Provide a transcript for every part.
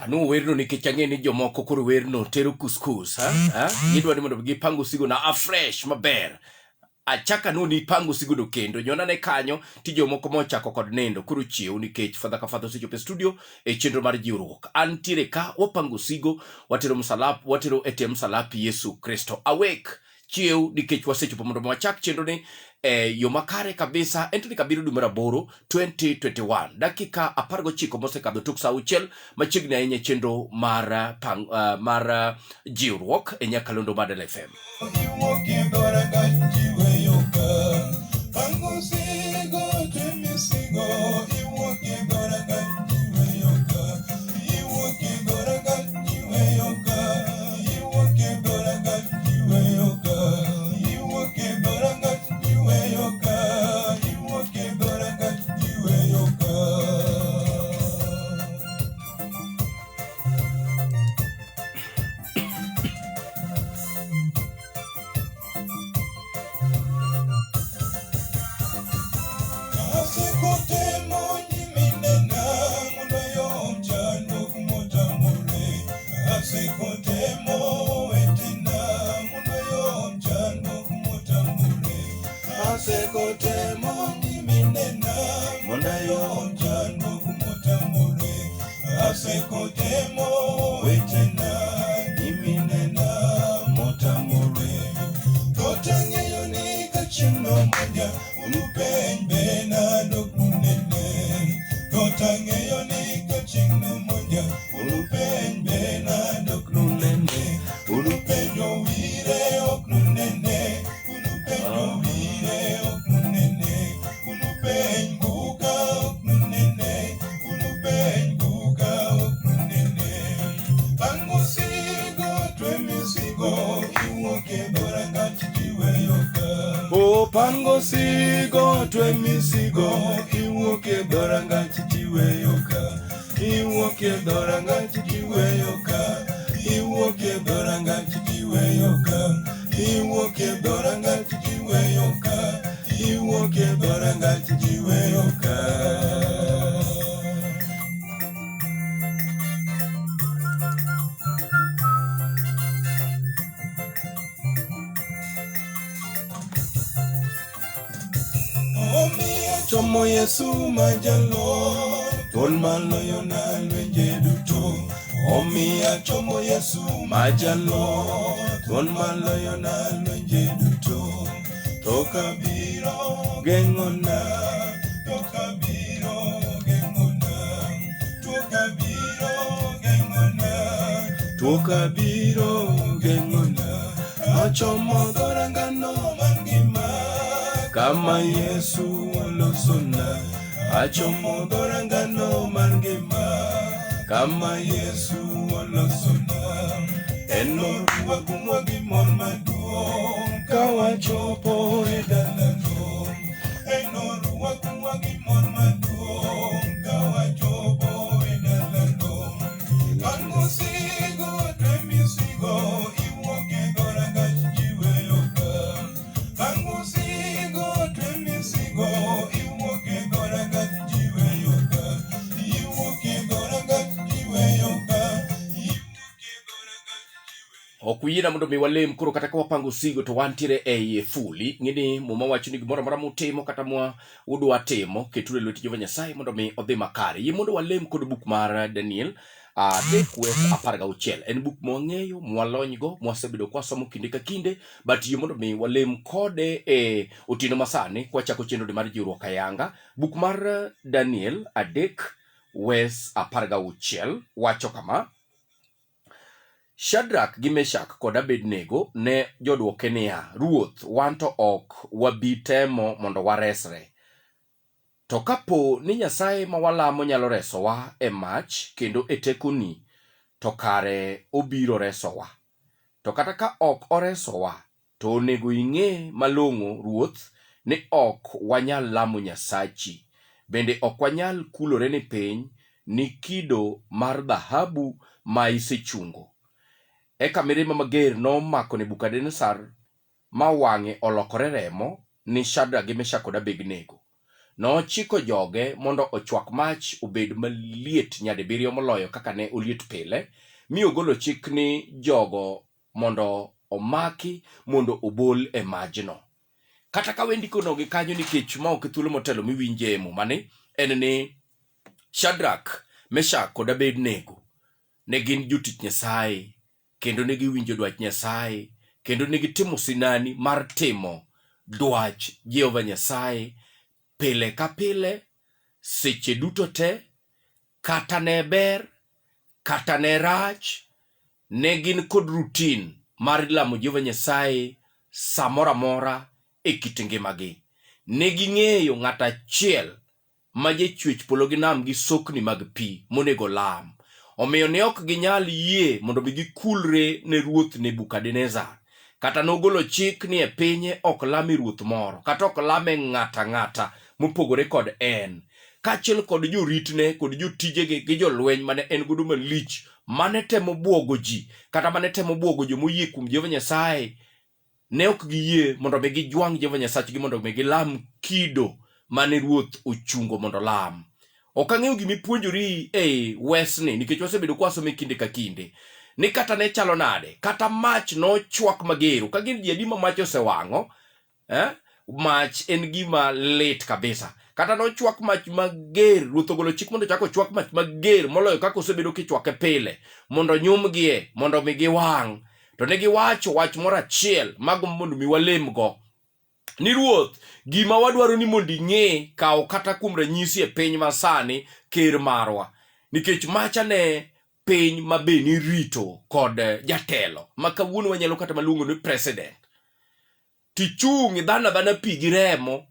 Anuo werno nikech ang'e ni jomoko koro werno tero kuskus, ha? Ha? Gidwa ni mondo gipang osigo na afresh maber. Achak anuo ni ipang osigono kendo nyona ne kanyo ti jomoko mochako kod nindo koro chiew nikech Fadha ka Fadha osechopo e studio e chenro mar jiwruok. Antiere ka wapango osigo, watero msalap, watero e tie msalap Yesu Kristo. Awake chiew nikech wasechopo mondo wachak chenro ni e yo makare kabisa. En tarik 7 dwe mar 8 2021, dakika 19 mosekadho tok sa 6, machiegni ahinya e chenro mar, pang, mar jiwruok e nyakalondo mar Dala FM. Opango sigo twe misigo iwuok e dhorangach tiweyo ka iwuok e dhorangach tiweyo ka iwuok e dhorangach tiweyo ka iwuok e dhorangach tiweyo ka iwuok e dhorangach tiweyo ka. Chomo Yesu majalo, thuon maloyo na lwenje duto. Omiya chomo Yesu majalo, thuon maloyo na lwenje duto. Tho kabiro geng'ona, tho kabiro geng'ona, tuo kabiro geng'ona, tuo kabiro geng'ona. Achomo dhorangano mangima, kama Yesu olosona. Achomo dhorangano mangima, kama Yesu olosona. En oruwa kumwa gi mor maduong' ka wachopo e dalano. En oruwa kumwa gi mor maduong' ka wachopo e dalano. Bang' osigo twe misigo iwuok e dhorangach jiweyo ka. Bang' osigo twe misigo iwuok e dhorangach jiweyo ka. Iwuok e dhorangach jiweyo ka. Iwuok e dhorangach jiweyo. Ok uyiena mondo mi walem koro kata ka wapango osigo to wantiere e iye fuli. Ng'eni Muma wacho ni gimoro amora mutimo kata mwa udwa timo keturu e lwet Jehova Nyasaye mondo mi odhi makare. Yie mondo walem kod buk mar Daniel 3 wes 16. En buk mwang'eyo, mwalonygo, mwasebedo kwasomo kinde ka kinde, but yie mondo mi walem kode e otieno masani kwachako chenro mar jiwruok ayanga. Buk mar Daniel 3 wes 16 wacho kama: Shadrak gi Meshak kod Abednego ne jodwoke niya, Ruoth, wan to ok wabi temo mondo waresre. To kapo ni Nyasaye ma walamo nyalo resowa e mach kendo e tekoni, to kare obiro resowa. To kata ka ok oresowa, to onego ing'e malong'o, ruoth, ni ok wanyal lamo Nyasachi, bende ok wanyal kuloreni piny ni kido mar dhahabu ma isechungo. Eka mirima mager nomako Nebukadnezar ma wang'e olokore remo ni Shadrak gi Meshak kod Abednego. Nochiko joge mondo ochwak mach obed maliet nyadibiriyo moloyo kaka ne oliet pile, mi ogolo chik ni jogo mondo omaki mondo obol e majno. Kata ka wendikono gi kanyo nikech ma ok e thuolo motelo miwinje e mumani, en ni Shadrak, Meshak kod Abednego ne gin jotich Nyasaye kendo ne giwinjo dwach Nyasaye kendo ne gitimo sinani mar timo dwach Jehova Nyasaye pile ka pile, seche duto te, kata ne ber, kata ne rach, ne gin kod rutin mar lamo Jehova Nyasaye samoro amora e kit ngimagi. Ne ging'eyo ng'at achiel ma jachwech polo gi nam gi sokni mag pi monego lam. Omiyo ne ok ginyal yie mondo mi gikulre ne ruoth Nebukadnezar. Kata nogolo chik ni e pinye ok lame ruoth moro, kata ok lame ng'ata ang'ata mopogore kod en, kaachiel kod joritne kod jotijege gi jolweny mane en godo malich mane temo bwogo ji kata mane temo bwogo jomoyie kuom Jehova Nyasaye ne ok giyie mondo mi gijwang' Jehova Nyasachgi mondo mi gilam kido mane ruoth ochungo mondo olam. Ok ang'eyo gima ipuonjori e wesni nikech wasebedo kwasome kinde ka kinde ni kata ne chalo nade, kata mach nochwak mager, ka gin ji adi ma mach osewang'o eh? Mach en gima lit kabisa. Kata nochwak mach mager, ruoth ogolo chik mondo ochak ochwak mach mager moloyo kaka osebedo kichwake pile, mondo onyumgie, mondo mi giwang'. To ne giwacho wach moro achiel magombo mondo mi walemgo ni ruoth, gima wadwaro ni mondo ing'e, kaw kata kuom ranyisi e piny masani ker marwa, nikech macha ne piny ma be nirito kod jatelo ma kawuono wanyalo kata maluongo ni president tichung' idhano adhana pi gi remo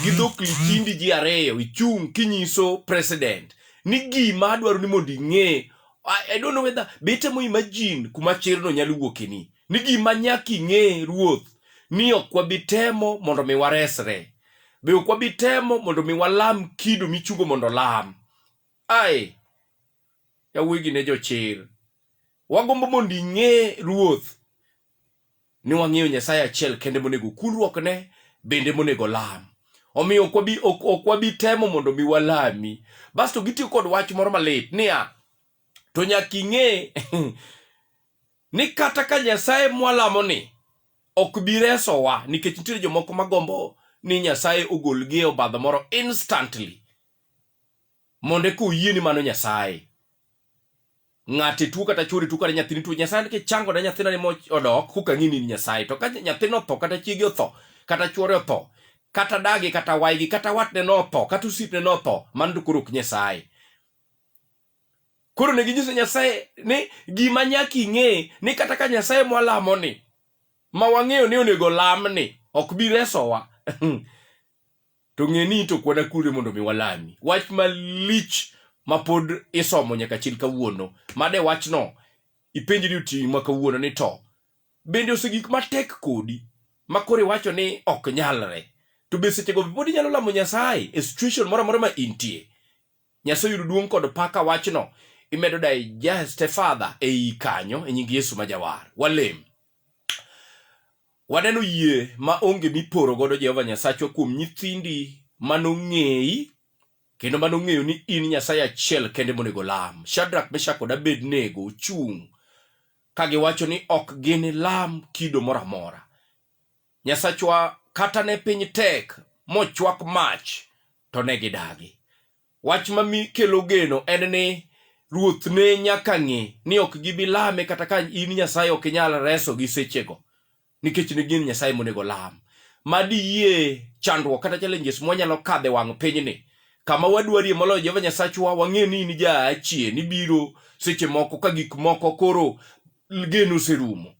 gi dhok lichindi ji ariyo ichung' kinyiso president ni gima adwaro ni mondo ing'e I don't know whether be itemo imagine kuma chirno nyalo wuokeni ni gima nyaka ing'e ruoth ni ok wabi temo mondo mi waresre be ok wabi temo mondo mi walam kido michungo mondo olam ai yawuoyi ne jochir wagombo mondo ing'e ruoth ni wang'eyo Nyasaye achiel kende monego kulruokne bende monego lam. Omiyo ok wabi, ok, ok wabi temo mondo mi walami. Basto gitiyo kod wach moro malit niya, to nyaka ing'e ni kata ka Nyasaye mwalamo ni ok bi resowa nikech nitiere jomoko magombo ni Nyasaye ogolgi e obadho moro instantly mondo eka oyie ni mano Nyasaye. Ng'ate tuo kata chuore tuo kata nyathini tuo, Nyasaye ni kichango na nyathina ni odok koka ng'ini ni Nyasaye. To ka nyathino otho kata chiege otho kata chuore otho kata dagi kata waygi kata watne notho kata osiepne notho, mano to koro ok Nyasaye. Koro ne ginyiso Nyasaye ni gima nyaka ing'e ni kata ka Nyasaye mwalamo ni ma wang'eyo ni onego lamni ok bi resowa to ng'e ni to ok wanakulre mondo mi walami. Wach malich ma pod isomo nyaka chil kawuono. Made wachno ipenjri otieng' ma kawuono ni to bende osegik matek kodi ma koro iwacho ni ok nyalre. To be sechego be pod inyalo lamo Nyasaye e situation moro amora ma intie. Nyasaye oyud duong' kod paka wachno imedo digest further ei kanyo e nying Yesu ma Jawar. Walem. Waneno yie ma onge miporo godo Jehova Nyasachwa kuom nyithindi manong'eyi kendo manong'eyo ni in Nyasaye achiel kende monego lam. Shadrach, Meshach kod Abednego ochung' ka giwacho ni ok ginilam kido moro amora. Nyasachwa kata ne piny tek mochwak mach to ne gidagi. Wach ma kelo geno en ni ruoth ne nyaka ng'e ni ok gibi lame kata ka in Nyasaye ok inyal resogi sechego nikech ne gin Nyasaye monego lam. Madiyie chandruok kata challenges mwanyalo kadhe wang' pinyni kama wadwarie moloyo Jehova Nyasachwa wang'e ni in jaachien ibiro seche moko ka gik moko koro geno oserumo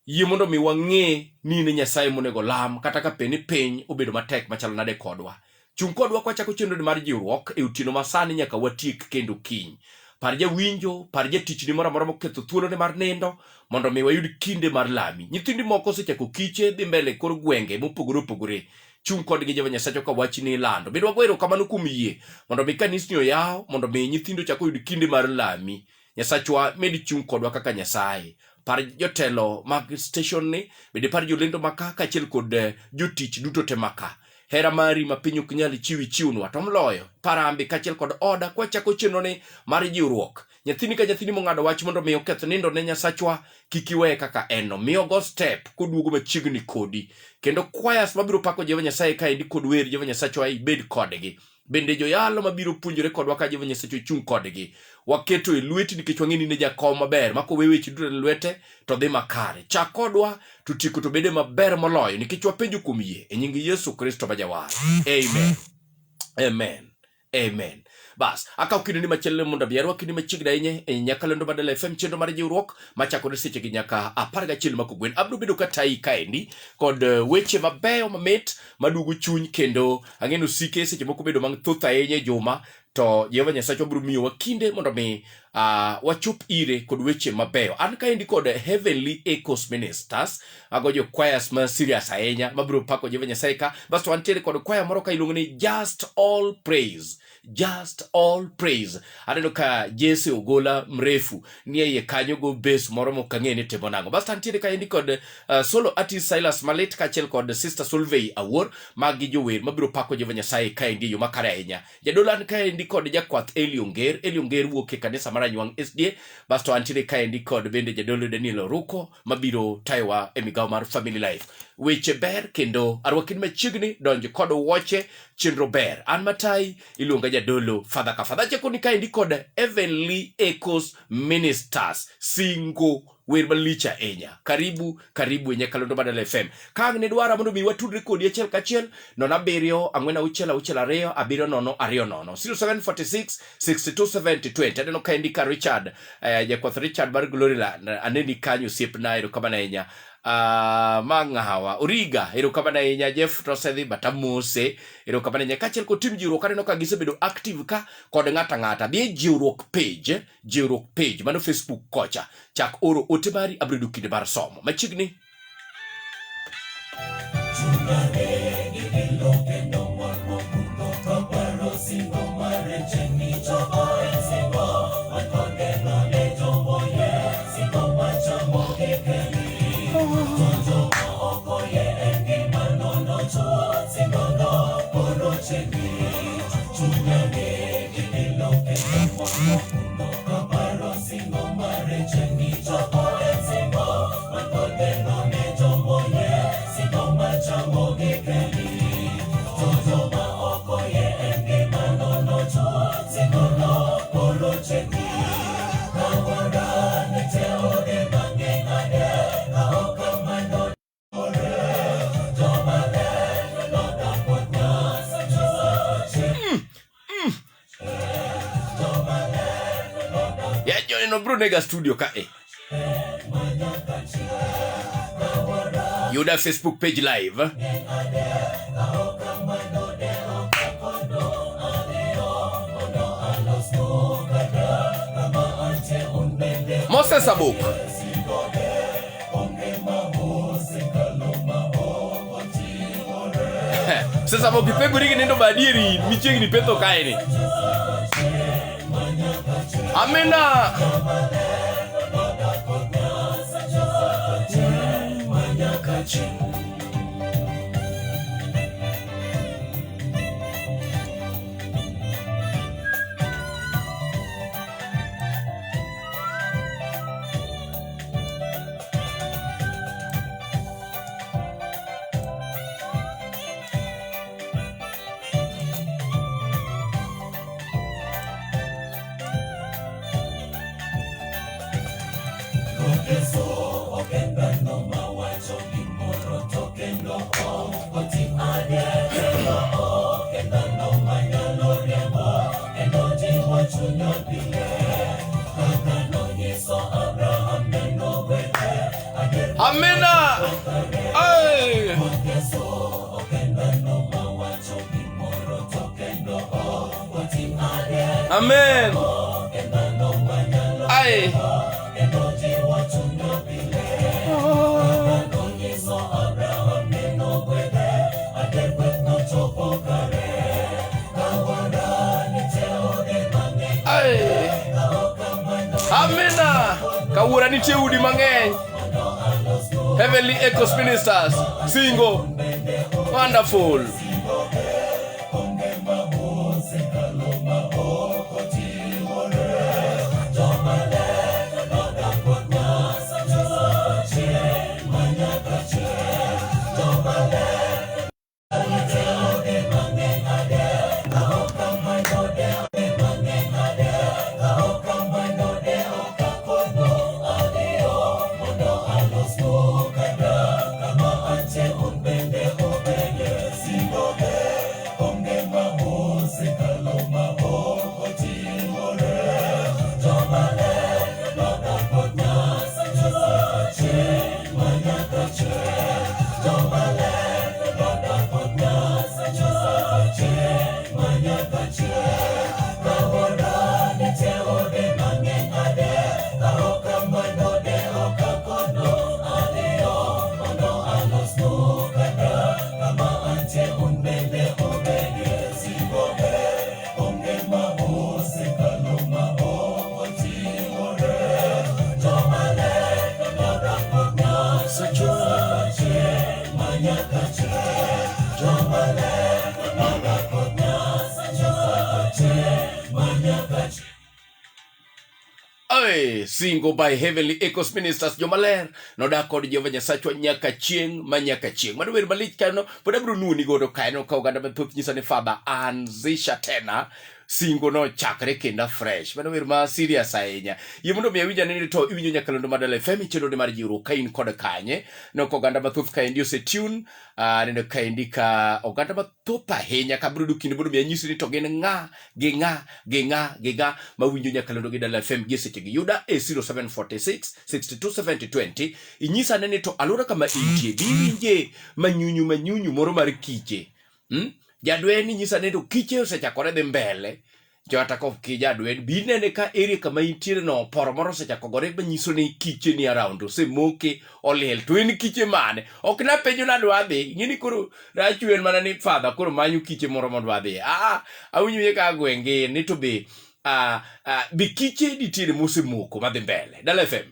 Yie mondo mi wang'e ni in e Nyasaye monego lam kata ka pe ni piny obedo matek machalo nade kodwa. Chung' kodwa kwachako chenroni mar jiwruok e otieno ma sani nyaka watiek kendo kiny. Par jawinjo, par jatichni moro amora moketho thuolone mar nindo mondo mi wayud kinde mar lami. Nyithindi moko osechako kiche dhi mbele e kor gwenge mopogore opogore. Chung' kodgi Jehova Nyasacha ka wachni ilando. Bende wago erokamano kuom yie mondo mi kanisni oyaw mondo mi nyithindo ochak oyud kinde mar lami. Nyasachwa med chung' kodwa kaka Nyasaye. Par jotelo mag station ni, bende par jolendo maka kaachiel kod jotich duto te maka. Hera mari ma piny ok nyal chiwo ichiwnwa, to moloyo parambe kaachiel kod oda kwachako chenroni mar jiwruok. Nyathini ka nyathini mong'ado wach mondo mi oketh nindo ne Nyasachwa, kik iweye kaka en no. Mi ogo step koduogo machiegni kodi. Kendo choirs mabiro pako Jehova Nyasaye kaendi kod wer Jehova Nyasachwa ibed kodgi. Bende joyalo mabiro puonjore kodwa ka Jehova Nyasaye ochung' kodgi. Waketo e lweti nikech wang'e ni in e jakom maber ma kowe weche duto e lwete to dhi makare. Chak kodwa to tieko to bede maber moloyo nikech wapenjo kuom yie e nying Yesu Kristo ma Jawar. Amen. Amen. Amen. Bas, akawo kinde ni machielo mondo abi arwaki ni machiegni ahinya e nyakalondo mar Dala FM chenro mar jiwruok machakore seche gi nyaka 11 ma kogwen. Abiro bedo ka tayi kaendi kod weche mabeyo mamit maduogo chuny kendo ang'e ni osike seche moko bedo mathoth ahinya e juma to Jehova Nyasachwa biro miyowa kinde mondo mi wachop ire kod weche mabeyo. An kaendi kod Heavenly Echoes Ministers, ago jo choirs ma serious ahinya mabiro pako Jehova Nyasaye ka. Basto wantiere kod choir moro ka iluongo ni Just All Praise. Just All Praise. Aneno ka Jesse Ogola mrefu ni e iye kanyo go bass moro mok ang'e ni timo nang'o. Basto antiere kaendi kod solo artist Silas Malit kaachiel kod Sister Solveig Awuor, magi jower mabiro pako Jehova Nyasaye kaendi e yo makare ahinya. Jadolo an kaendi kod jakwath Eli Onger. Eli Onger wuok e kanisa mar Anywang' SDA. Basto antiere kaendi kod bende jadolo Daniel Oruko mabiro tayowa e migawo mar Family Life. Weche ber kendo arwakini machiegni, donj kod wuoche, chenro ber. An matai iluonga jadolo Father ka Father. Achako ni kaendi kod Heavenly Echoes Ministers singo wer malich ahinya. Karibu, karibu e Nyakalondo mar Dala FM. Ka ang' ne dwara mondo mi watudre kodi achiel kachiel, 0 7 4 6 6 2 7 0 2 0 0746 62 70 20. Aneno ka endi ka Richard, jakwath Richard mar Gloryland, aneni kanyo osiepna, erokamano ahinya. Ma ng'awa Origa, erokamano ahinya. Jeff to osedhi but amose, erokamano ahinya. Kaachiel kod tim jiwruok, aneno ka gisebedo active ka kod ng'ato ang'ata. Dhi e jiwruok page, jiwruok page mano Facebook kocha, chak oro ote mari, abiro yudo kinde mar somo machiegni. Ya joneno bro nega studio ka e. Yuda Facebook page live. Moses Abok. Sasa mo kipegori gi nindo badieri michiegni petho kae ni. Amina. Amina. Ay. Amen. Ay. Ay. Amina. Kawuora nitie udi mang'eny. Heavenly Echoes Ministers. Singo. Wonderful. Hey, singo by Heavenly Echoes Ministers jomaler nodak kod Jehova Nyasachwa nyaka chieng' ma nyaka chieng'. Mano wer malich kano pod abiro nuoni godo kaeno ka oganda mathoth nyisa ni Father anzisha tena singo no chakre kendo afresh. Mano wer ma serious ahinya. Yie mondo mi awinj ane ni to iwinjo nyakalondo mar Dala FM chenro ni mar jiwruok ka in kod kanye. Nok oganda mathoth kaendi ose tune aneno kaendi ka oganda mathoth ahinya ka biro yudo kinde mondo mi anyisi ni to gin ng'a gi ng'a gi ng'a gi ng'a mawinjo nyakalondo gi Dala FM gi sechegi. Yuda e 0746 62 70 20 inyisa ane ni to alwora kama intie be iwinje manyunyu manyunyu moro mar kiche. Hmm? Jadwen inyisa ni to kiche osechakore dhi mbele Jota ko ki jadwen bi nene ka area kama intiere no poro moro osechako gore manyiso ni kiche ni around osemoke oliel to en kiche mane ok napenjo nadwa dhi ing'e ni koro rachwen mana ni father koro manyo kiche moro modwa dhi ah awinjo ye ka gwenge ni to be ah, ah, be kiche nitiere mosemoko madhi mbele Dala FM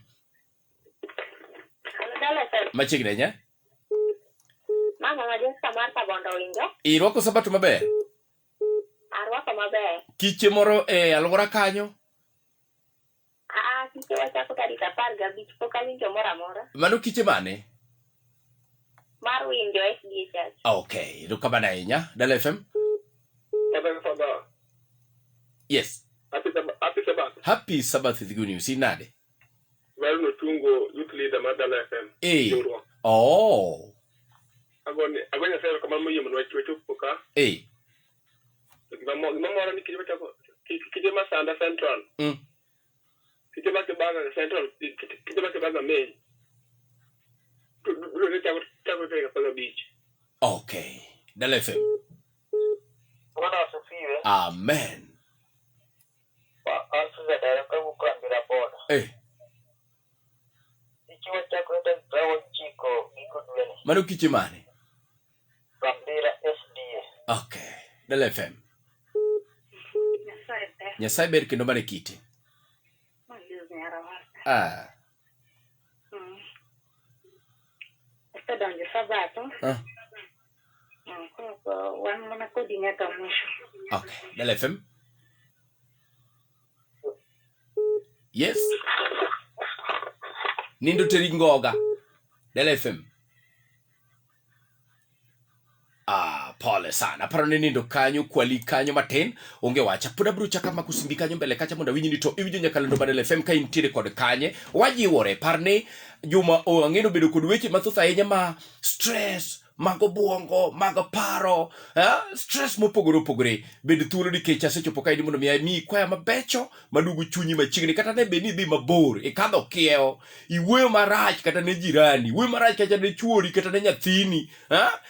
Halo, Dala FM. machiegni ahinya Mama Majeska mar Kabondo winjo. irwako sabato maber Arwako maber. Kiche moro e alwora kanyo? Ah, kiche wachako tarik 15 pok awinjo moro amora. Mano kiche mane? Mar winjo SDA Church. Okay, erokamano ahinya. Dala FM? Father, Father. Yes. Happy Sabbath. Happy Sabbath. Happy Sabbath with good news. Inade? Well, Otungo, youth leader mar Dala FM. Eh. Riwruok. Oh. Agone ago Nyasaye erokamano moyie mondo wachopo ka. Eh. To gima gima mora ni kije machako kije ma Sanda Central. Kije ma Kibaga Central, kije ma Kibaga Main. Biro ne chako chako tarik 15. Okay. Dala FM. Bwana asifiwe. Amen. An Susan Daro kawuok Kambira Boda. Eh. Ichiwo chakre tarik 29 giko dweni. Mano kiche mane? Kambira SDA. Okay. Dala FM. Nyasaye ber. Nyasaye ber kendo mane kite. Maliz nyarawasa. Ah. Asedonjo sabato. Ah. Koro wan mana kodi nyaka mwisho. Okay. Dala FM. Yes. Nindo teri ngoga. Dala FM. Ah, pole sana. Aparo ni nindo kanyo, kwali kanyo matin, onge wacha. Pod abiro chaka mako simbi kanyo mbele kacha mondo awinj ni to iwinjo nyakalondo mar Dala FM ka intiere kod kanye. Wajiwore, par ni Juma ang'eno bedo kod weche mathoth ahinya ma stress mag obwongo, mag paro, stress mopogore opogore. Bed thuolo nikech asechopo kaendi mondo mi amiyi kwaya mabecho maduogo chunyi machiegni, kata ne bed ni idhi mabor, ikadho kiewo, iwuoyo marach kata ne jirani, iwuoyo marach kata ne chuori, kata ne nyathini,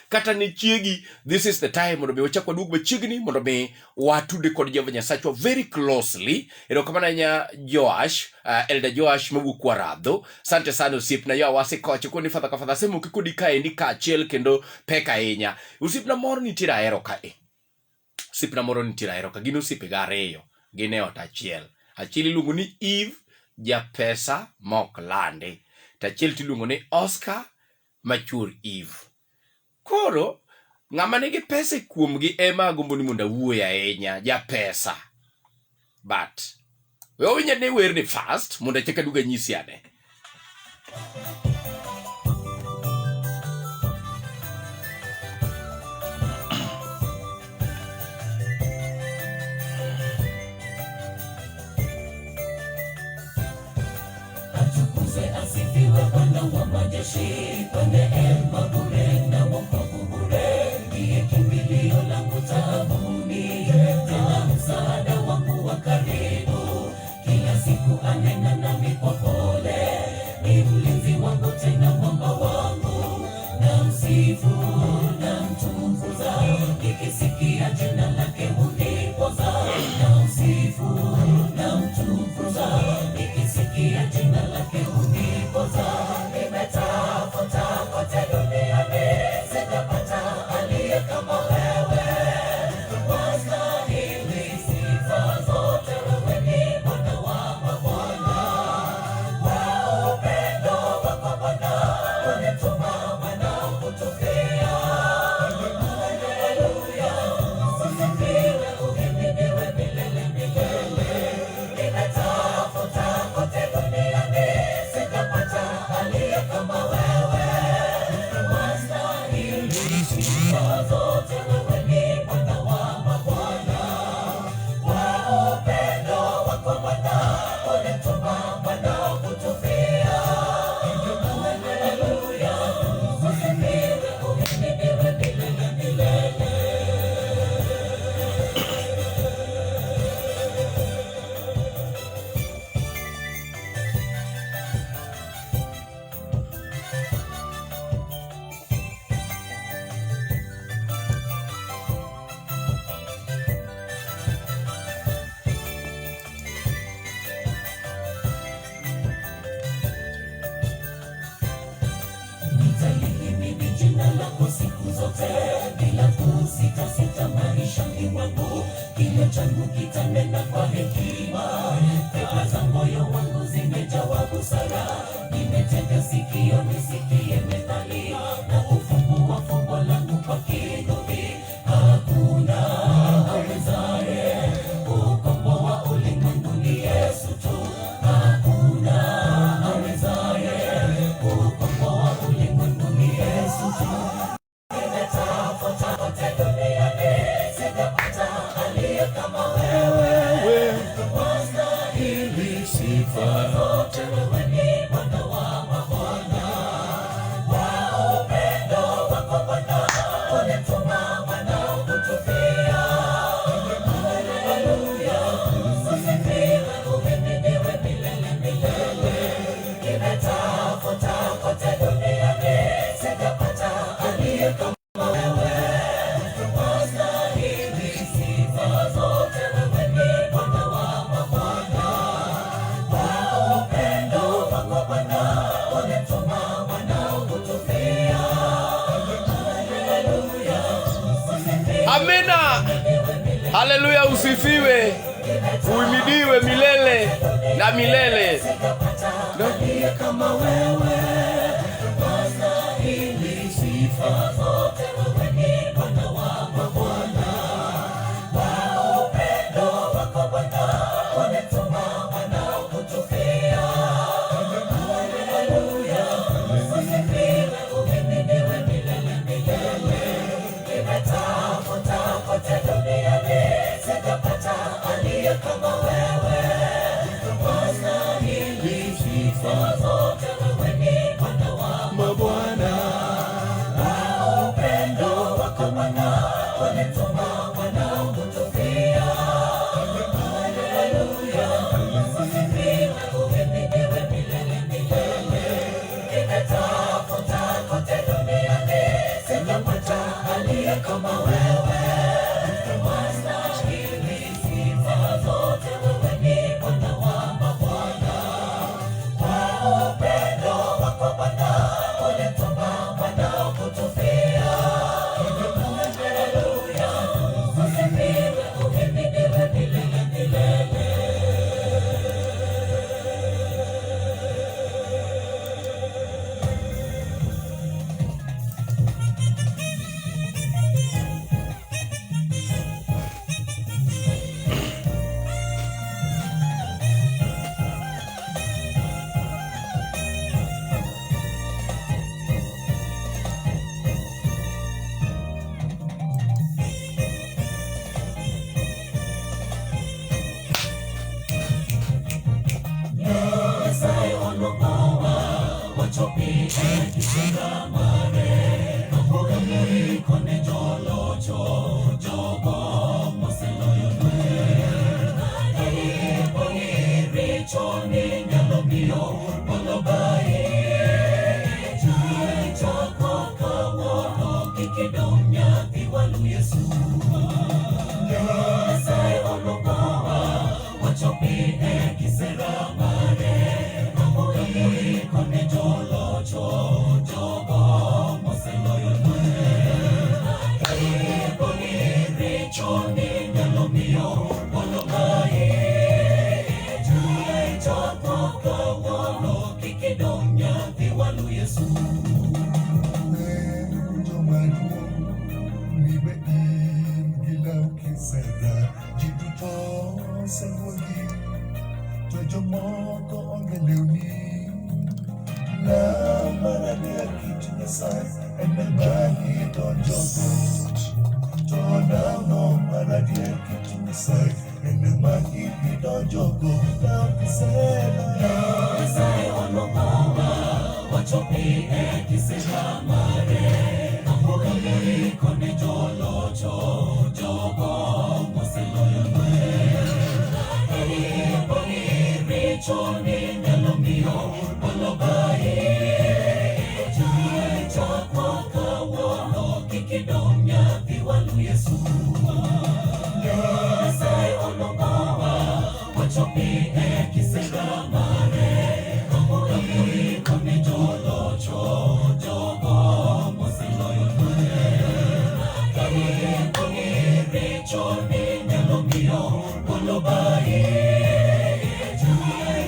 kata ne chiegi. This is the time mondo mi wachak waduog machiegni mondo mi watude kod Jehova Nyasachwa very closely. Erokamano ahinya Joash, Elder Joash mawuok Kwaradho. Asante sana osiepna yo awase kocha koni fadha ka fadha asemoki kodi kaendi kaachiel kendo pek ahinya. Osiepna moro nitiere ahero kae. Osiepna moro nitiere ahero ka gin osiepega ariyo gin e ot achiel. Achiel iluongo ni Eve japesa mok landi to achiel tiluongo ni Oscar machuor Eve. Koro ng'ama nigi pesa e kuomgi ema agombo ni mondo awuoye ahinya, japesa. But we owinj ane werni first mondo achak aduog anyisi ane. Atukuzwe asifiwe Bwana wa majeshi, kwa neema bure na wokovu bure, ndiye kimbilio langu taabuni, tena msaada wangu wa karibu, kila siku anena nami kwa pole, ni mlinzi wangu tena mwamba wangu, na msifu na mtukuza, nikisikia jina lake huni Midomoni mwangu, kinywa changu kitanena kwa hekima. Fikra za moyo wangu zimejawa busara, nimetega sikio nisikie methali, na kufungua fumbo langu kwa kinubi. Hakuna awezaye kukomboa ulimwengu, ni Yesu tu. Hakuna awezaye kukomboa ulimwengu, ni Yesu tu. Nimetafuta kote duniani, sijapata aliye kama wewe. Wastahili sifa zote, wewe ni Bwana wa mabwana. Kwa upendo wako Bwana, ulituma mwanao kutufia. Haleluya, usifiwe, uhimidiwe milele milele. Nimetafuta kote duniani, sijapata aliye kama wewe. Wastahili sifa zote, wewe ni Bwana wa mabwana. Kwa upendo wako Bwana, ulituma mwanao kutufia. Haleluya, usifiwe, Amina. Haleluya, usifiwe, uhimidiwe milele na milele. sijapata aliye kama wewe. Wastahili sifa zote, wewe ni Bwana wa mabwana. Kwa upendo wako Bwana, ulituma mwanao kutufia. Haleluya, usifiwe, uhimidiwe milele milele. Nimetafuta kote duniani, sijapata aliye kama wewe. Wastahili sifa zote, wewe ni Bwana wa mabwana. Kwa upendo wako Bwana, ulituma mwanao kutufia. Haleluya, usifiwe, uhimidiwe milele milele. Nimetafuta kote duniani, sijapata aliye kama wewe. Wastahili sifa zote, wewe ni Bwana wa mabwana. Kwa upendo wako Bwana, ulituma mwanao kutufia. Haleluya, usifiwe, uhimidiwe milele milele. Nyasaye oluongowa wachopi e kisera mare Kamoro moikone jolocho jogo moseloyo lweny. Karibu ni richo ni nyalo miyo polo bayi. Chakwa kawuono kik idong' nyathi walu Yesu. Nyasaye oluongowa wachopi e kisera mare Kamoro moikone jolocho jogo moseloyo lweny. Karibu ni richo ni nyalo miyo polo bayi. Chakwa kawuono kik idong' nyathi walu Yesu. Jomaduong' ni be in gi law kisera ji duto oseluongi to jomoko onge lewni law maradier kit Nyasaye en ema idonjogo to lawno maradier kit Nyasaye en ema idonjogo law kisera. Nyasaye oluongowa wachopi e kisera mare Kamoro moikone jolocho jogo moseloyo lweny. Karibu ni richo ni nyalo miyo polo bayi. Chakwa kawuono kik idong' nyathi walu Yesu. Nyasaye oluongowa wachopi e kisera mare Kamoro moikone jolocho jogo moseloyo lweny. polo bayi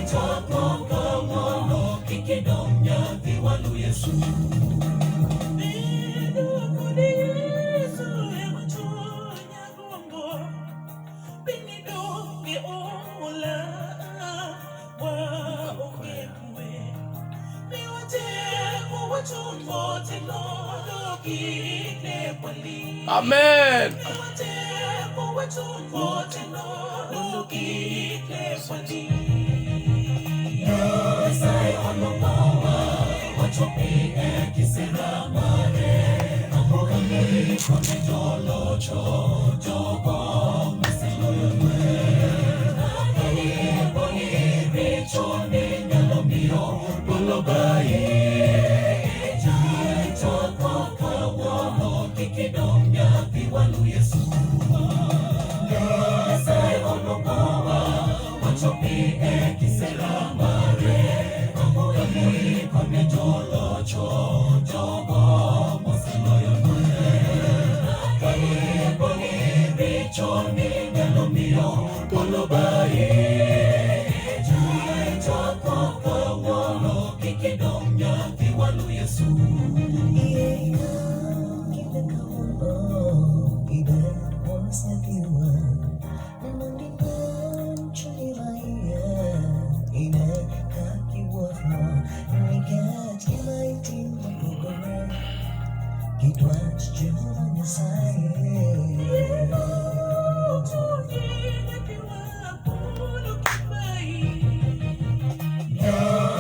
Chakwa kawuono kik idong' nyathi walu Yesu. Bedo kod Yesu ema chunya gombo, piny donge ola, waonge kwe. Miwa teko wachung' motegno kik lepwa lit. Amen. Miwa teko wachung' motegno kik lepwa lit. Nyasaye oluongowa wachopi e kisera mare amora moiko ne jolocho jogo moseloyo lweny ni richo ni nyalo miyo polo bayi chakwa kawuono kik idong' nyathi walu Yesu. Nyasaye oluongowa wachopi e kisera mare amora moiko ne jolocho jogo moseloyo lweny ni richo ni nyalo miyo polo bayi chakwa kawuono kik idong' nyathi walu Yesu.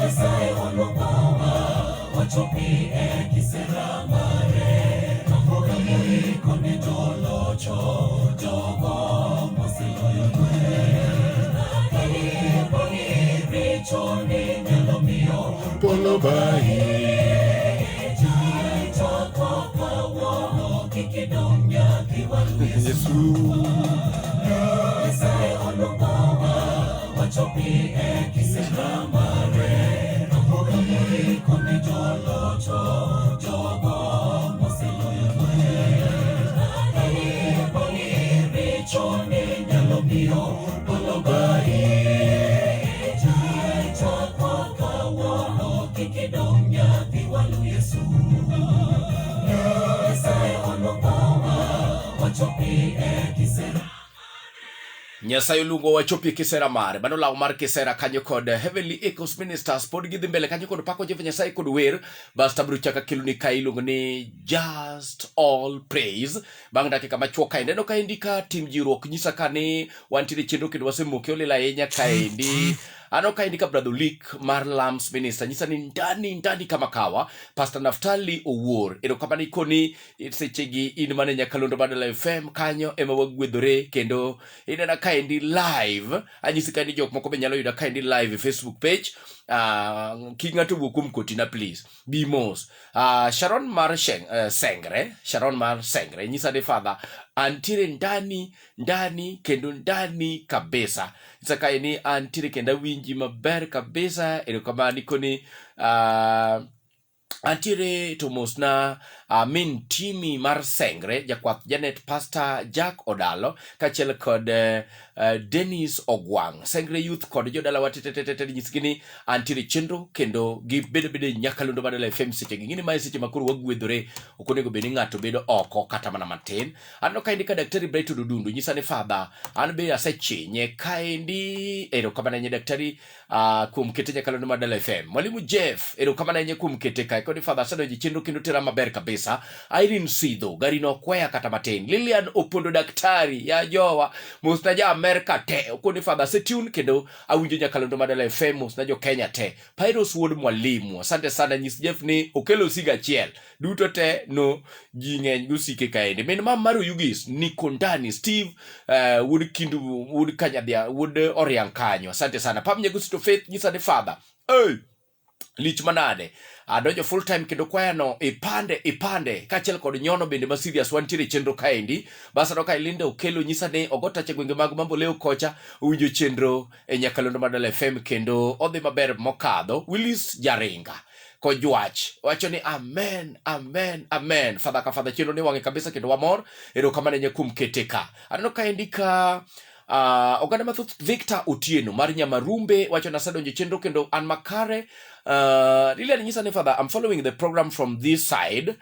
Nyasaye oluongowa wachopi e kisera mare amora moiko ne jolocho jogo moseloyo lweny ni richo ni nyalo miyo polo bayi chakwa kawuono kik idong' nyathi walu Yesu. Nyasaye oluongowa wachopi e kisera mare amora moiko ne jolocho jogo moseloyo lweny ni richo ni nyalo miyo polo bayi chakwa kawuono kik idong' nyathi walu Yesu. Nyasaye oluongowa wachopi e kisera. Nyasaye oluongo wachopi e kisera mare. Mano law mar kisera kanyo kod Heavenly Echoes Ministers pod gidhi mbele kanyo kod pako Jehova Nyasaye kod wer. Bas tabiro chaka keloni ka iluongo ni Just All Praise. Bang' dakika machuok kaendi aneno kaendi ka tim jiwruok nyisa ka ni wantiere e chenro kendo wasemoke olil ahinya kaendi. Aneno kaendi ka Brother Olik mar Lams Minister nyisa ni ndani ndani kama kawa. Pastor Naftali Owuor erokamano ikoni sechegi in mana e nyakalondo mar Dala FM kanyo ema wagwedhore kendo inena kaendi live. Anyisi kaendi jok moko be nyalo yuda kaendi live e Facebook page. Kik ng'ato wuo kuom kotina please. Bi mos. Sharon mar Sengre, Sharon mar Sengre nyisa ni father antiere ndani ndani kendo ndani kabisa. Nyisa kae ni antiere kendo awinji maber kabisa. Erokamano ikoni antiere to mosna min timi mar Sengre, jakwath Janet, Pastor Jack Odalo kaachiel kod Dennis Ogwang', Sengre Youth kod jodalawa tetetetete nyisgi ni antiere chenro kendo gibedo bede nyakalondo mar Dala FM sechegi. Ng'ini mae seche ma koro wagwedhore, ok onego bed ni ng'ato bedo oko kata mana matin. Aneno kaendi ka Daktari Brighton Odundu nyisa ni father, an be asechinye kaendi. Erokamano ahinya Daktari kuom kete nyakalondo mar Dala FM. Mwalimu Jeff, erokamano ahinya kuom kete kae. Kodi father asedonjo e chenro kendo tera maber kabisa. Irene Sidho, gari no okweya kata matin. Lilian Opondo Daktari, ya jowa, mosna ja Amerka te. Okoni father asetune kendo awinjo nyakalondo mar Dala FM, mosna jo Kenya te. Pyrus wuod Mwalimu, asante sana. Nyis Jeff ni okelo osigo achiel. Duto te no ji ng'eny gosike kaendi. Min mam mar Oyugis, niko ndani. Steve wuod Kindu, wuod Kanyadhia, wuod Oriang' kanyo. Asante sana. Pam Nyagosito Faith, nyisa ni father. Hey! Lich manade. Adonjo full time kendo kwayano ipande ipande kaachiel kod nyono bende ma serious wantiere e chenro kaendi. Bas aneno ka Linda Okelo nyisa ni ogo tach e gwenge mag Mamboleo kocha owinjo chenro e nyakalondo mar Dala FM kendo odhi maber mokadho. Willis Jaringa kojwach wacho ni amen amen amen. Father ka father chenro ni wang'e kabisa kendo wamor. Erokamano ahinya kuom kete ka. Aneno kaendi ka Oganda mathoth Victor Otieno mar Nyamarumbe wacho na asedonjo e chenro kendo an makare. Lilian nyisa ni father, I'm following the program from this side.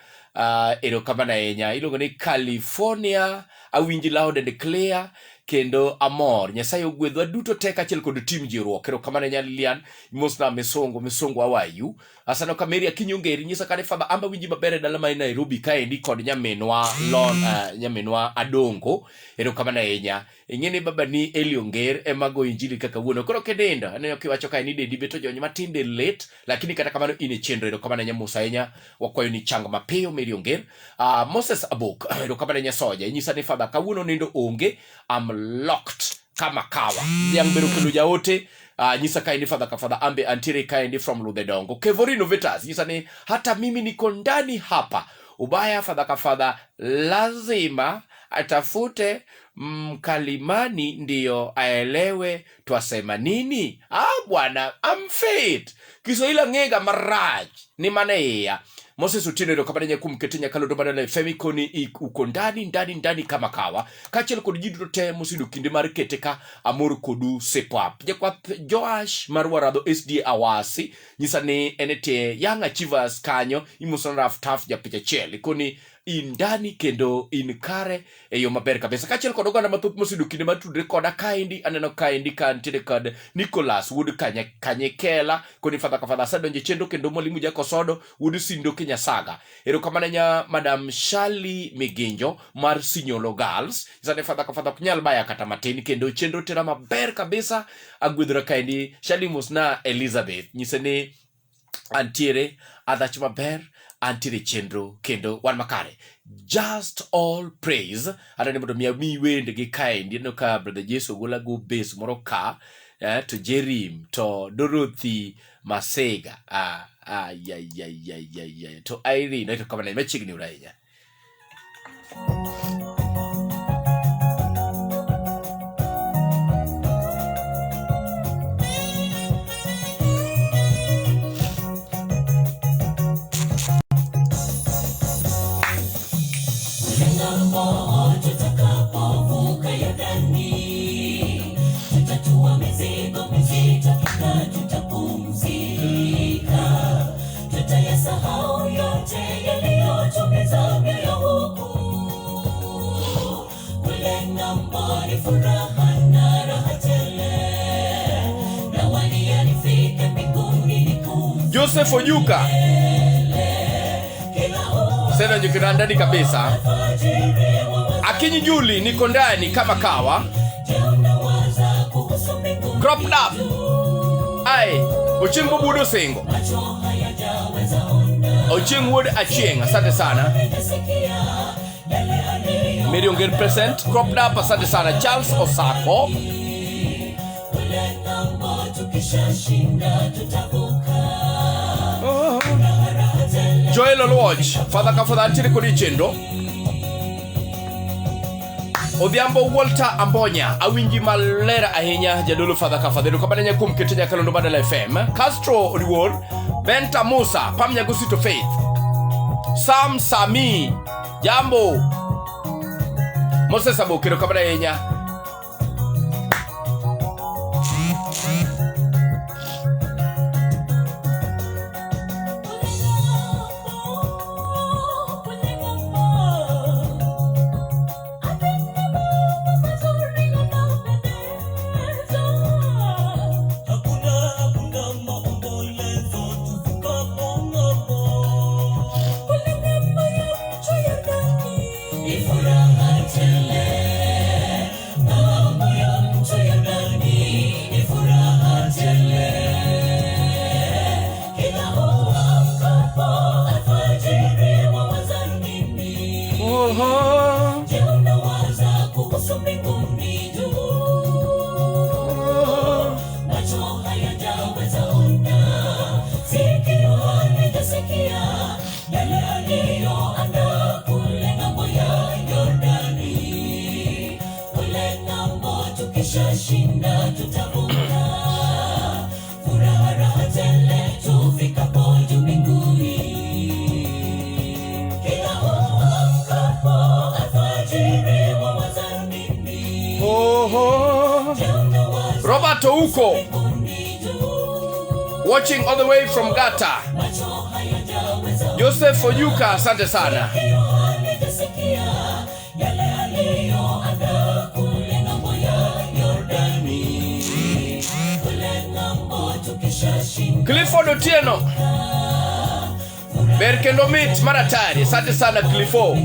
Erokamano ahinya. Iluongo ni California, awinji loud and clear kendo amor. Nyasaye ogwedhwa duto te kaachiel kod tim jiwruok. Erokamano ahinya Lilian. Mosna Misongo, Misongo how are you? Asano ka Mary Akinyi Ongeri nyisa kane father amba winji maber e dala ma Nairobi kaendi kod nyaminwa Lon, nyaminwa Adongo. Erokamano ahinya. Ing'e ni baba ni Eli Onger ema go injili kaka wuono. Koro kinindo, aneno kiwacho kae ni dendi bet ojony matin del lit, lakini kata kamano in e chenro. Erokamano ahinya Musa ahinya. Wakwayo ni chang mapiyo Mary Onger. Moses Abok, erokamano ahinya Soja. Inyisa ni father kawuono nindo onge, I'm locked kama kawa. Dhiang' ber okelo jaote. Nyisa kae ni father ka father ambe antiere kaendi from Ludhe Dongo. Kevorino Vetas nyisa ni hata mimi niko ndani hapa. Ubaya father ka father lazima atafute mkalimani ndiyo aelewe twasema nini. Ah bwana, I'm fit. Kiswahili ang'ega marach ni mana iya. Moses Otieno erokamano ahinya kuom kete nyakalondo mar FM ikoni uko ndani ndani ndani kama kawa. Kaachiel kod ji duto te moseyudo kinde mar kete ka amor kodu sipap. Jakwath Joash mar Waradho SDA Awasi nyisa ni en e tie Young Achievers kanyo imoso Raf Taf japich achiel ikoni in ndani kendo in kare e yo maber kabisa. Kaachiel kod oganda mathoth moseyudo kinde mar tudre koda kaendi, aneno kaendi ka nitiere kod Nicholas wuod Kanyekela koni fadha ka fadha asedonjo e chenro kendo mwalimu Jakosodo wuod Sindo Kinyasaga. Erokamano nya Madam Shali Miginjo mar Sinyolo Girls. Sani fadha ka fadha ok nyal baya kata matin kendo chenro tera maber kabisa. Agwedhora kaendi Shali mosna Elizabeth nyise ni antiere adhach maber antiere chenro kendo wan makare just all praise adani mondo mi ami wende gi kaendi aneno ka brother Jesu ogola go base moro ka to Jerim to Dorothy Masega ah, ah, ya, ya, ya, ya, ya. To Irene to kamano machiegni uru ahinya. Tutakapovuka Yordani, tutatua mizigo mizito na tutapumzika. Tutayasahau yote yaliyotumiza mioyo huku. Kule ng'ambo ni furaha na raha tele, na waliyalifika mbinguni ni pumziko. Joseph Ojuka sasa niko ndani kabisa. Akinyi Juli niko ndani kama kawa. Crop up. Ai, Ochieng Bobudo Singo. Ochieng Wuod Achieng, asante sana. Mary Onger present. Crop up, asante sana. Charles Osako. Joel Oluoch, Father ka Father antiere kodi e chenro. Odhiambo Walter Ambonya, awinji maler ahinya jadolo Father ka Father. Erokamano ahinya kuom kete nyakalondo mar Dala FM. Castro Odiwuor, Benta Musa, Pam Nyagosito Faith, Sam Sami, Jambo, Moses Aboke, erokamano ahinya. Oho. Tukishashinda tutavuka, furaha raha tele tufikapo juu mbinguni. Kila uamkapo alfajiri wawaza nini? Oho. Robert Ouko watching all the way from Gata. Joseph Oyuka, asante sana. Clifford Otieno ber kendo mit maratari, asante sana Clifford.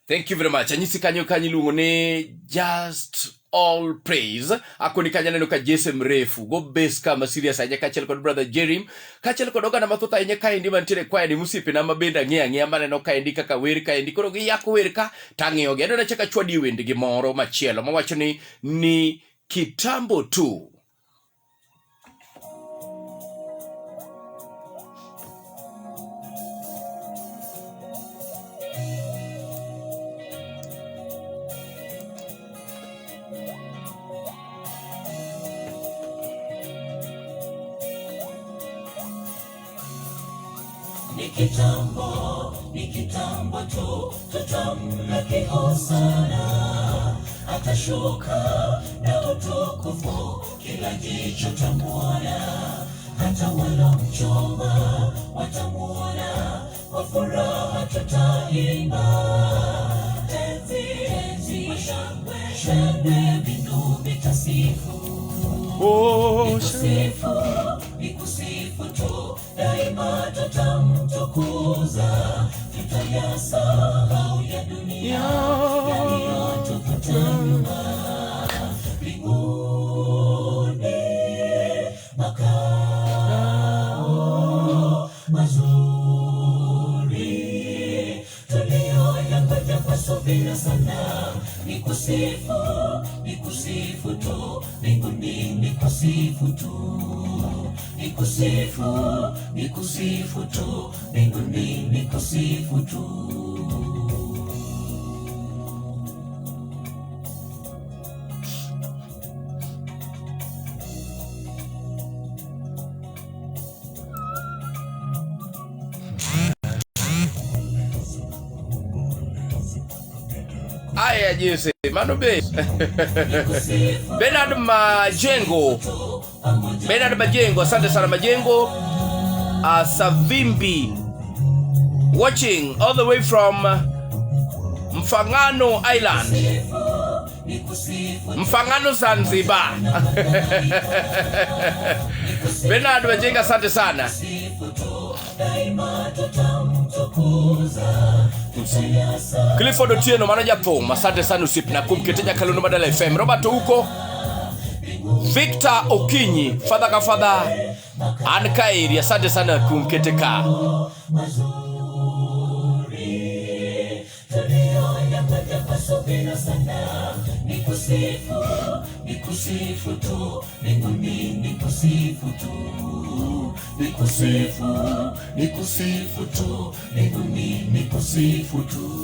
Thank you very much. Anyisi kanyo kanyo iluongo ni Just All Praise. Akoni kanyo aneno ka Jesse mrefu. Go base kama serious ahinya kaachiel kod brother Jerim. Kaachiel kod oganda mathoth ahinya kaendi mantiere kwaya ni mosiepena ma bende ang'eyo ang'eya maneno kaendi kaka wer kaendi. Koro giyako wer ka tang'iyogi. Adwa nachak achwadie wendgi moro machielo mawacho ni kitambo tu. Ni kitambo tu, tutamlaki Hosana. Atashuka na utukufu, kila jicho tamuona. Hata walomchoma watamuona, kwa furaha tutaimba. Tenzi, tenzi, shangwe, shangwe, mbingu vitasifu. Nikusifu, nikusifu tu, daima tutamtukuza. Tutayasahau ya dunia, yaliyotukuta nyuma. Mbinguni makao mazuri, tuliyoyangoja kwa subira sana. Nikusifu, nikusifu tu, mbinguni nikusifu tu. Nikusifu, nikusifu tu, mbinguni nikusifu tu. Aya Jesse, mano be. Bernard Majengo. Bernard Majengo, asante sana Majengo. Savimbi watching all the way from Mfangano Island. Mfangano Zanzibar. Bernard Majengo, asante sana. Clifford Otieno mano jathum, asante sana osiepna kuom kete nyakalondo ma Dala FM. Robert Ouko, Victor Okinyi, father ka father, an kaeri, asante sana kuom kete ka. Nikusifu, nikusifu tu, mbinguni nikusifu tu. Nikusifu, nikusifu tu, mbinguni nikusifu tu.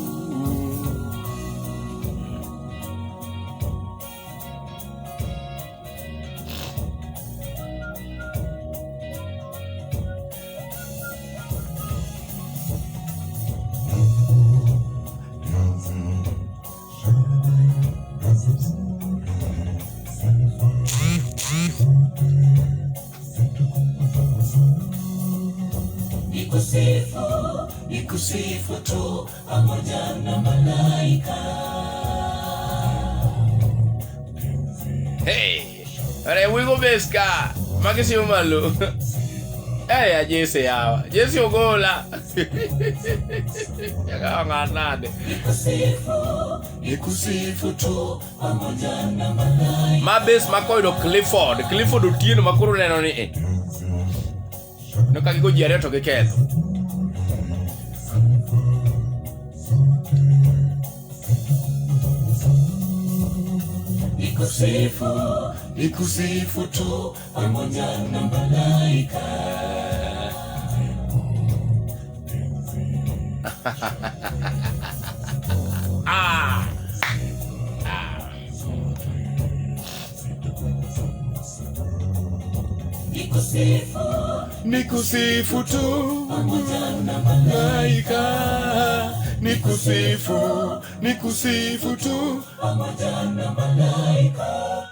Nikusifu, nikusifu tu, pamoja na malaika. Hey, are wigo beska, makisi umalu. Hey, Jesse yawa, Jesse ogola. Yakawa nganade. Nikusifu, nikusifu tu, pamoja na malaika. Mabes makoyudo Clifford, Clifford Otieno makoro neno ni e. No ka gigo ji ariyo to giketho. Nikusifu, nikusifu tu, pamoja na malaika. Ah. Nikusifu, nikusifu tu, pamoja na malaika. Nikusifu, nikusifu tu. Pamoja na malaika.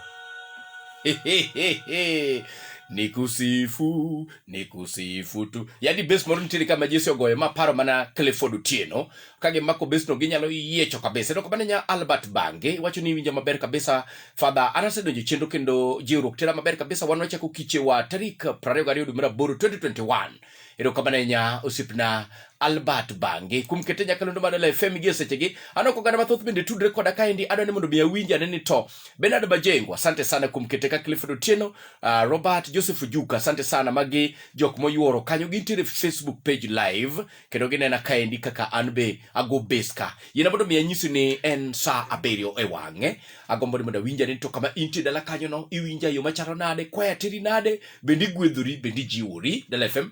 Nikusifu, nikusifu tu. Yaani bes moro nitiere kama Jesse ogoyo ma paro mana Clifford Otieno. Ka gimako besno ginyalo yiecho kabisa. Erokamano nya Albert Bange, iwacho ni iwinja maber kabisa. Father, an asedonjo e chenro kendo jiwruok tera maber kabisa. Wan wachako kichewa tarik 22 dwe mar aboro 2021. Erokamano ahinya osiepna Albert Bange kuom kete nyakalondo mar Dala FM gi e sechegi. Aneno ka oganda mathoth bende tudre koda kaendi, adwa ni mondo mi awinj ane ni to Bernard Majengo, asante sana kuom kete ka Clifford Otieno, Robert Joseph Ojuka, asante sana. Magi jok moyuoro kanyo, gintiere Facebook page live kendo ginena kaendi kaka an be ago base ka. Yiena mondo mi anyisi ni en saa abiriyo e wang'e. Agombo ni mondo awinj ane ni to kama intie dala kanyo no, iwinja e yo machalo nade, kwaya teri nade, bende igwedhori, bende ijiwori. Dala FM.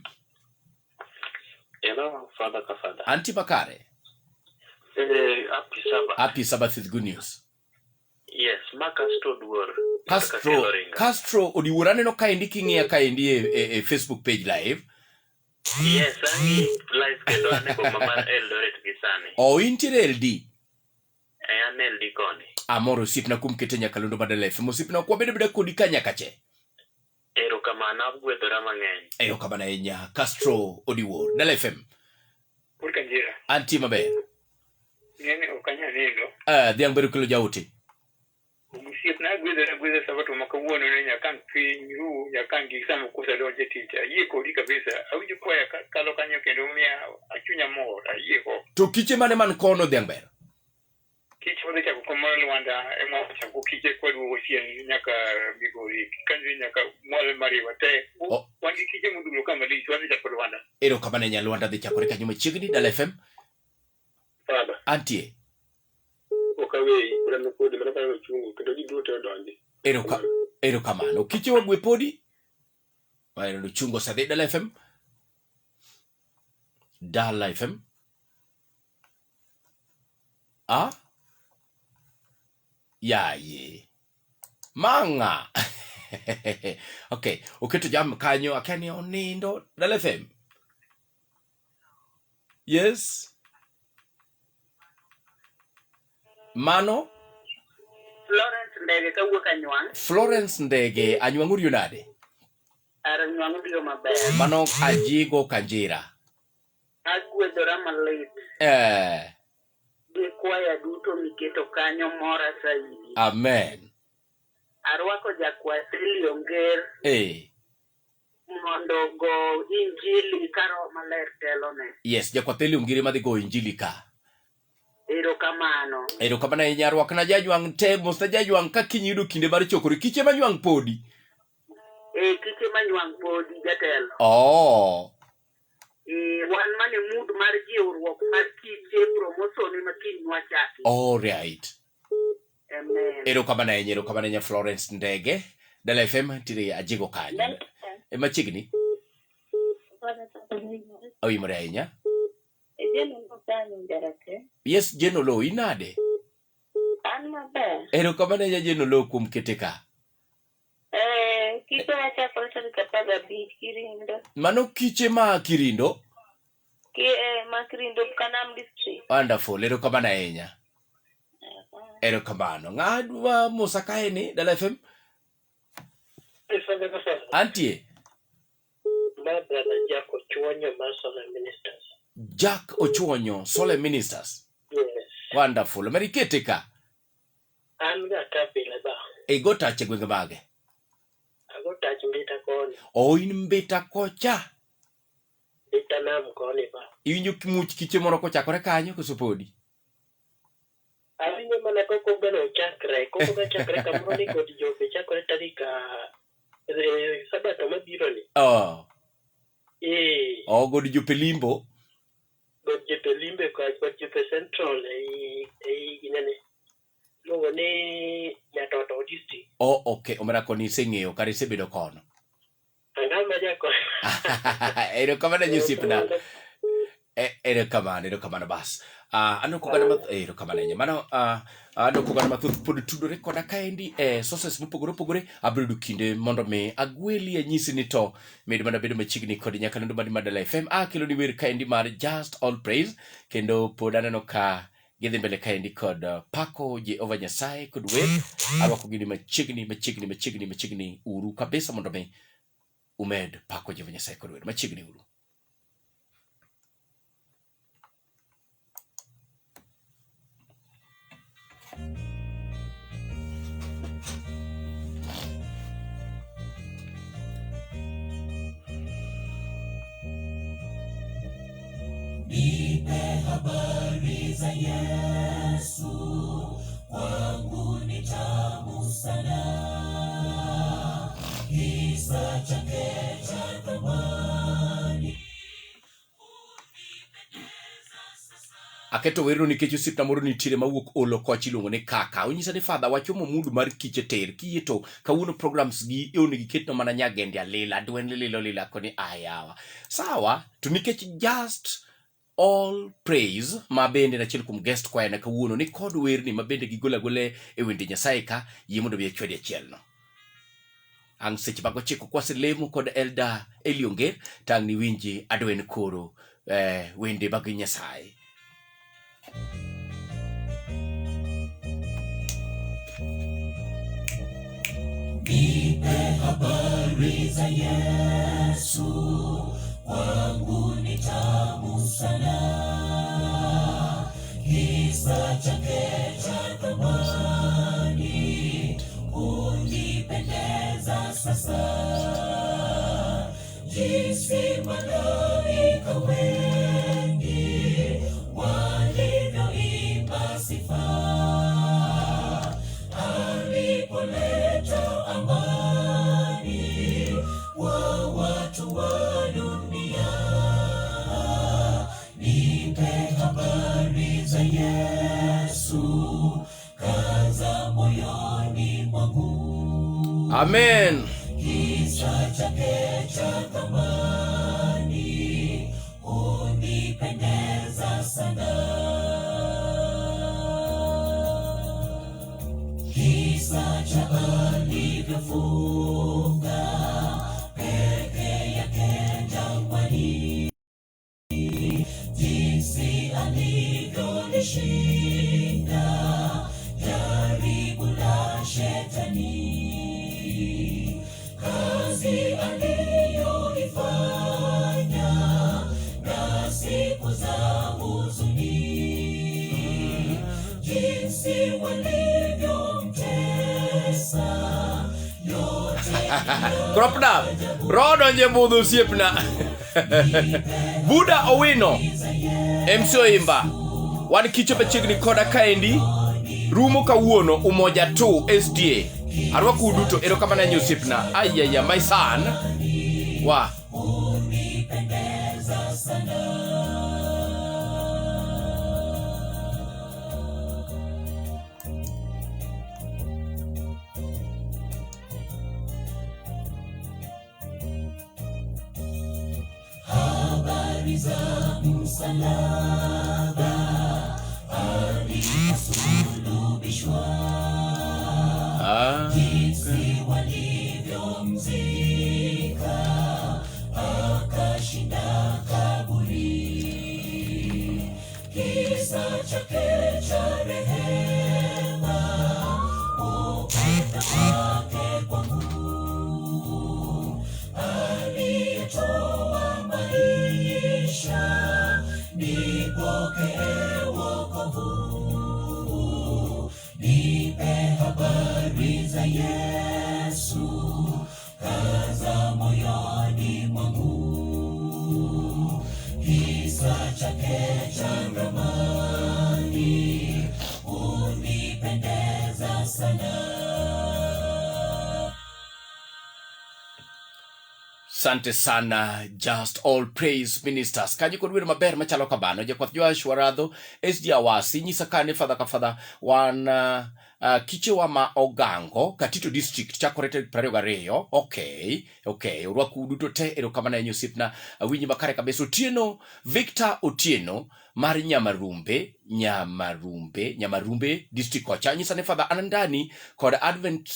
Hello, Father ka Father. Antie makare. Happy Sabbath. Happy Sabbath with good news. Yes, ma Castro Oduor. Castro, Kaka Ringa. Castro Odiwuor aneno kaendi king'iya kaendi e, e, e Facebook page live. Yes, ang'i live kendo an e boma mar Eldoret gi sani. O intiere LD. E an LD koni. Amor osiepna kuom kete nyakalondo mar Dala FM. Osiepna ok wabedo abeda kodi ka nyaka che. Erokamano, agwedhora mang'eny. Erokamano ahinya Castro Odiwuor. Dala FM. Wuod Kanjira. Antie maber. Ng'eni ok anyal nindo. Dhiang' ber okelo jaote. Osiepna agwedhora agwedha sabato ma kawuono ne nyaka ang' piny ru nyaka ang' gik sama kosa donjo e tich. Ayie kodi kabisa. Awinjo kwaya kalo kanyo kendo miya chunya mor. Ayie ko. To kiche mane man kono dhiang' ber? Kich wadhi chako kom mar Lwanda ema wachako kiche kwaduogo chien nyaka Migori kanyo nyaka mwalo Mariwa te. Oh. Wan gi kiche modhuro ka malich wadhi chako Lwanda. Erokamano ahinya Lwanda dhi chakore kanyo machiegni Dala FM. Baba. Antie. Ok aweyi, pod an kodi mana kaka ochungo kendo ji duto odonji. Eroka, erokamano. Kiche wagwe podi. Maero ochungo osedhi Dala FM. Dala FM. Ah? Yaye. Manga. Okay, oketo jam kanyo akia ni onindo. Dala FM. Yes. Mano? Florence Ndege kawuok Anywang'. Florence Ndege, Anywang' uriyo nade? Ar Anywang' uriyo maber. Mano Ajigo Kanjira. Agwedhora malit. Eh. Gi kwaya duto miketo kanyo mora saidi. Amen. Arwako jakwath Elly Onger. Eh. Mondo go injili ka Roho Maler telone. Yes, jakwath Eli Ongire madhi goyo injili ka. Erokamano. Erokamano ahinya rwakna jajwang' te, mosna jajwang' ka kiny yudo kinde mar chokori. Kiche manywang' podi. Eh, kiche manywang' podi jatelo. Oh. Eh, wan mane mood mar jiwruok mar kiche promotion ema kiny nwachaki. All right. Amen. Erokamano ahinya, erokamano ahinya Florence Ndege. Dala FM nitiere ajigo kanyo. E machiegni. Oimore ahinya. Yes, Jane Oloo, inade? An maber. Erokamano ahinya Jane Oloo kuom kete ka. Eh, kiche wachakore tarik 15 Kirindo. Mano kiche ma Kirindo? Ki, eh, ma Kirindo Kanam district. Wonderful, erokamano ahinya. Erokamano. Ng'adwa mosa kae ni Dala FM? Antie. My brother Jack Ochuonyo mar Solar Ministers. Jack Ochuonyo, Solar Ministers. Yes. Wonderful. Meri kete ka. An ga ka pile ba. Igo tach e gwenge mage? Ago tach mbita koni. O in mbita kocha. Mbita nam koni ba. Iwinjo much kiche moro kochakore kanyo koso podi? Awinjo mana koko bende ochakre. Koko ka chakre kamoro ni kod jope chakore tarik sabato mabiro ni. Oh. Eh. Oh, god jope limbo. God jope limbe ka god jope central e e ginene. Luongo ni Nyatoto district. Oh, okay. Omera koni iseng'eyo kare isebedo kono. Ang'ama jako. Erokamano josiepna. Erokamano, erokamano bas. Aneno koganda mathoth, erokamano ahinya. Mano aneno koganda mathoth pod tudore koda kaendi e sources mopogore opogore. Abiro yudo kinde mondo mi agweli anyisi ni to med mana bedo machiegni kod nyakalondo mani mar Dala FM. Akelo ni wer kaendi mar Just All Praise kendo pod aneno ka gidhi mbele kaendi kod pako Jehova Nyasaye kod wer. Arwako gini machiegni machiegni machiegni machiegni uru kabisa mondo mi umed pako Jehova Nyasaye kod wer. Machiegni uru. Nipe habari za Yesu, kwangu ni tamu sana. Kisa chake cha thamani Aketo werno nikech osiepna moro nitiere mawuok olo kocha iluongo ni kaka. Onyisa ni fadha wachomo mudu mar kiche ter. Kiyie to kawuono programs gi onego iketna mana nyagende alila, dwen lilo lila koni ayawa. Sawa, to nikech just all praise ma bende en achiel kuom guest choir na kawuono ni kod werni ma bende gigolo agola e wende Nyasaye ka yie mondo mi achwadi achiel no. Ang' seche mag ochiko kwaselemo kod Elder Eli Onger to ang' niwinji adwen koro wende mag Nyasaye. Nipe habari za Yesu, kwangu ni tamu sana. Kisa chake cha thamani hunipendeza sasa. Jinsi malaika wengi walivyoimba sifa, alipoleta amani kwa watu wa dunia. Nipe habari za Yesu, kaza moyoni mwangu. Amen. Kisa chake cha thamani hunipendeza sana. Kisa cha alivyofunga peke yake jangwani, jinsi alivyolishinda jaribu la shetani, kazi aliyoifanya na siku za huzuni, jinsi walivyomtesa yote Kropna, roho donje mudho osiepna. Buda Owino, MC Oimba. Wan kicho machiegni koda kaendi. Rumo kawuono Umoja 2 SDA. Arwakou uduto erokamano ahinya osiepna. Ayaya, my son. Wa. hunipendeza sana. Habari za msalaba aliposulubishwa, jinsi walivyomzika akashinda kaburi, kisa chake cha rehema, upendo wake kwangu, aliyetoa maisha nipokee wokovu. Nipe habari za Yesu, kaza moyoni mwangu, kisa chake cha thamani Sante sana Just All Praise Ministers. Kanyo kod wer maber machalo kamano. Jakwath Joash Waradho, SD Awasi, nyisa kane fadha ka fadha wan kichewa ma Ogango, Katito District, chakore tarik 22. Okay, okay. Orwaku duto te, erokamano ahinya osiepna. Awinji makare kabisa. Otieno, Victor Otieno mar Nyamarumbe, Nyamarumbe, Nyamarumbe District kocha. Nyisa ni fadha an ndani kod Advent,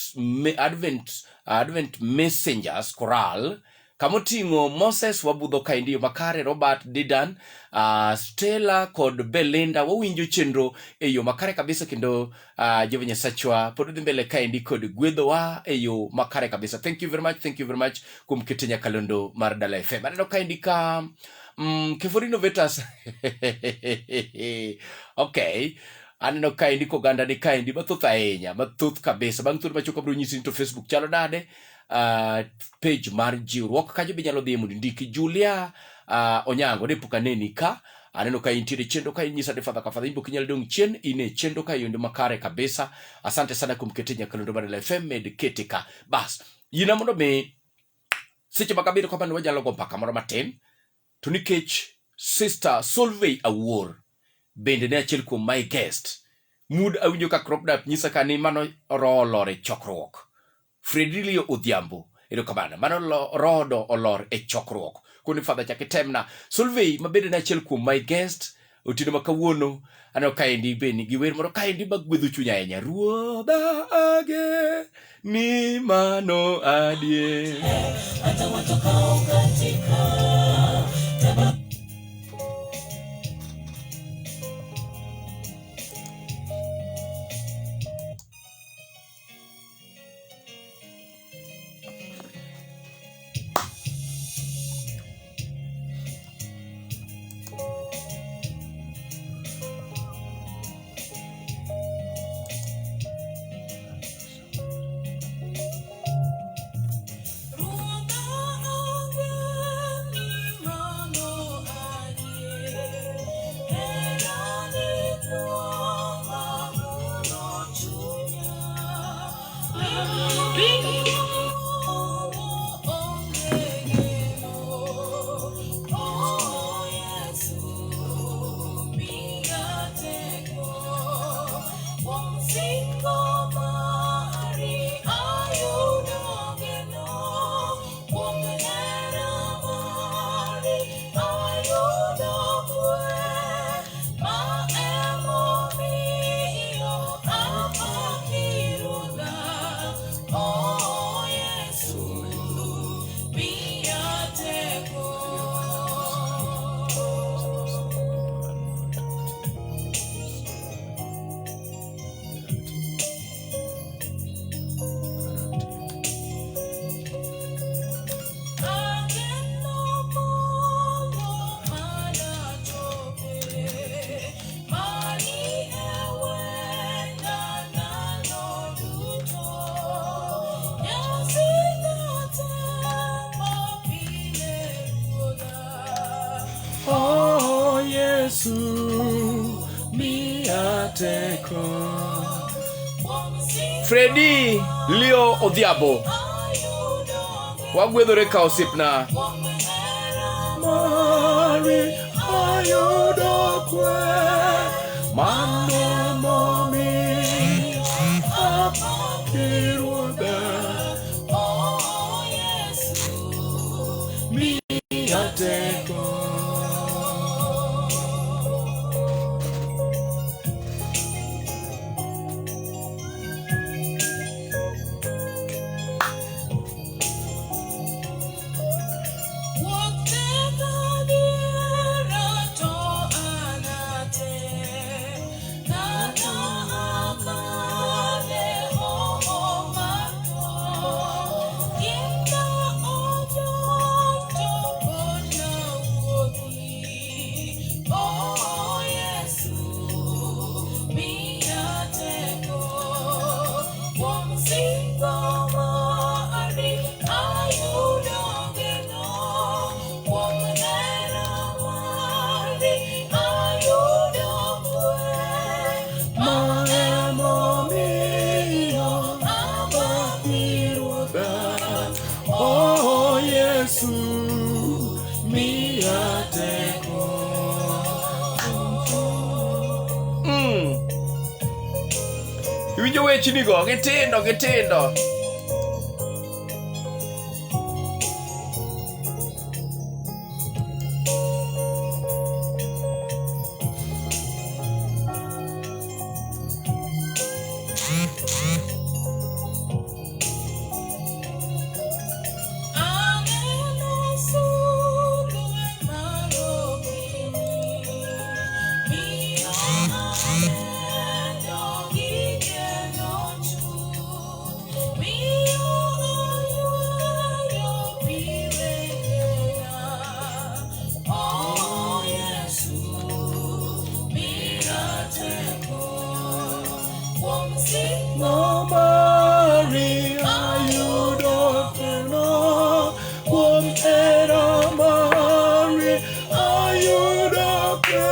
Advent, Advent Messengers Choral kamoting'o Moses Wabudho kaendi yo makare, Robert Didan, Stella kod Belinda wawinjo chenro e yo makare kabisa kendo Jehova Nyasachwa pod dhi mbele kaendi kod gwedhowa e yo makare kabisa. Thank you very much, thank you very much kuom kete nyakalondo mar Dala FM. Aneno kaendi ka Kefor Innovators. Okay. Aneno kaendi koganda ni kaendi mathoth ahinya, mathoth kabisa. Bang' thuolo machuok abiro nyisi ni to Facebook chalo nade, page mar jiwruok kanyo be inyalo dhiye mondo indiki Julia Onyango ne pok aneni ka aneno ka intiere chenro ka inyisa ni fadha ka fadha in be ok inyal dong' chien in e chenro ka yondo makare kabisa. Asante sana kuom kete nyakalondo mar LFM med kete ka bas yina mondo mi seche mag abiriyo kama ne wanyalo go mbaka moro matin to nikech sister Solveig Awuor bende ne achiel kuom my guest mood awinjo ka crop up nyisa ka ni mano roho olor e chokruok Fredrilio Odhiambo erokamano mano roho do olor e chokruok koni father chak itemna Solveig ma bende ne achiel kuom my guest otieno ma kawuono aneno kaendi be nigi wer moro kaendi magwedho chunya ahinya ruodha age ni mano adier hata watokao katika taba Oh Yesu, miya teko. Fredi Leo Odhiambo wagwedhore ka osiepna Mari ayudo kwe mano momi apaki Ruodha miya teko. Iwinjo wechnigo, gitindo, gitindo. No Maria ayudo keno kuom hera mari ayudo kwe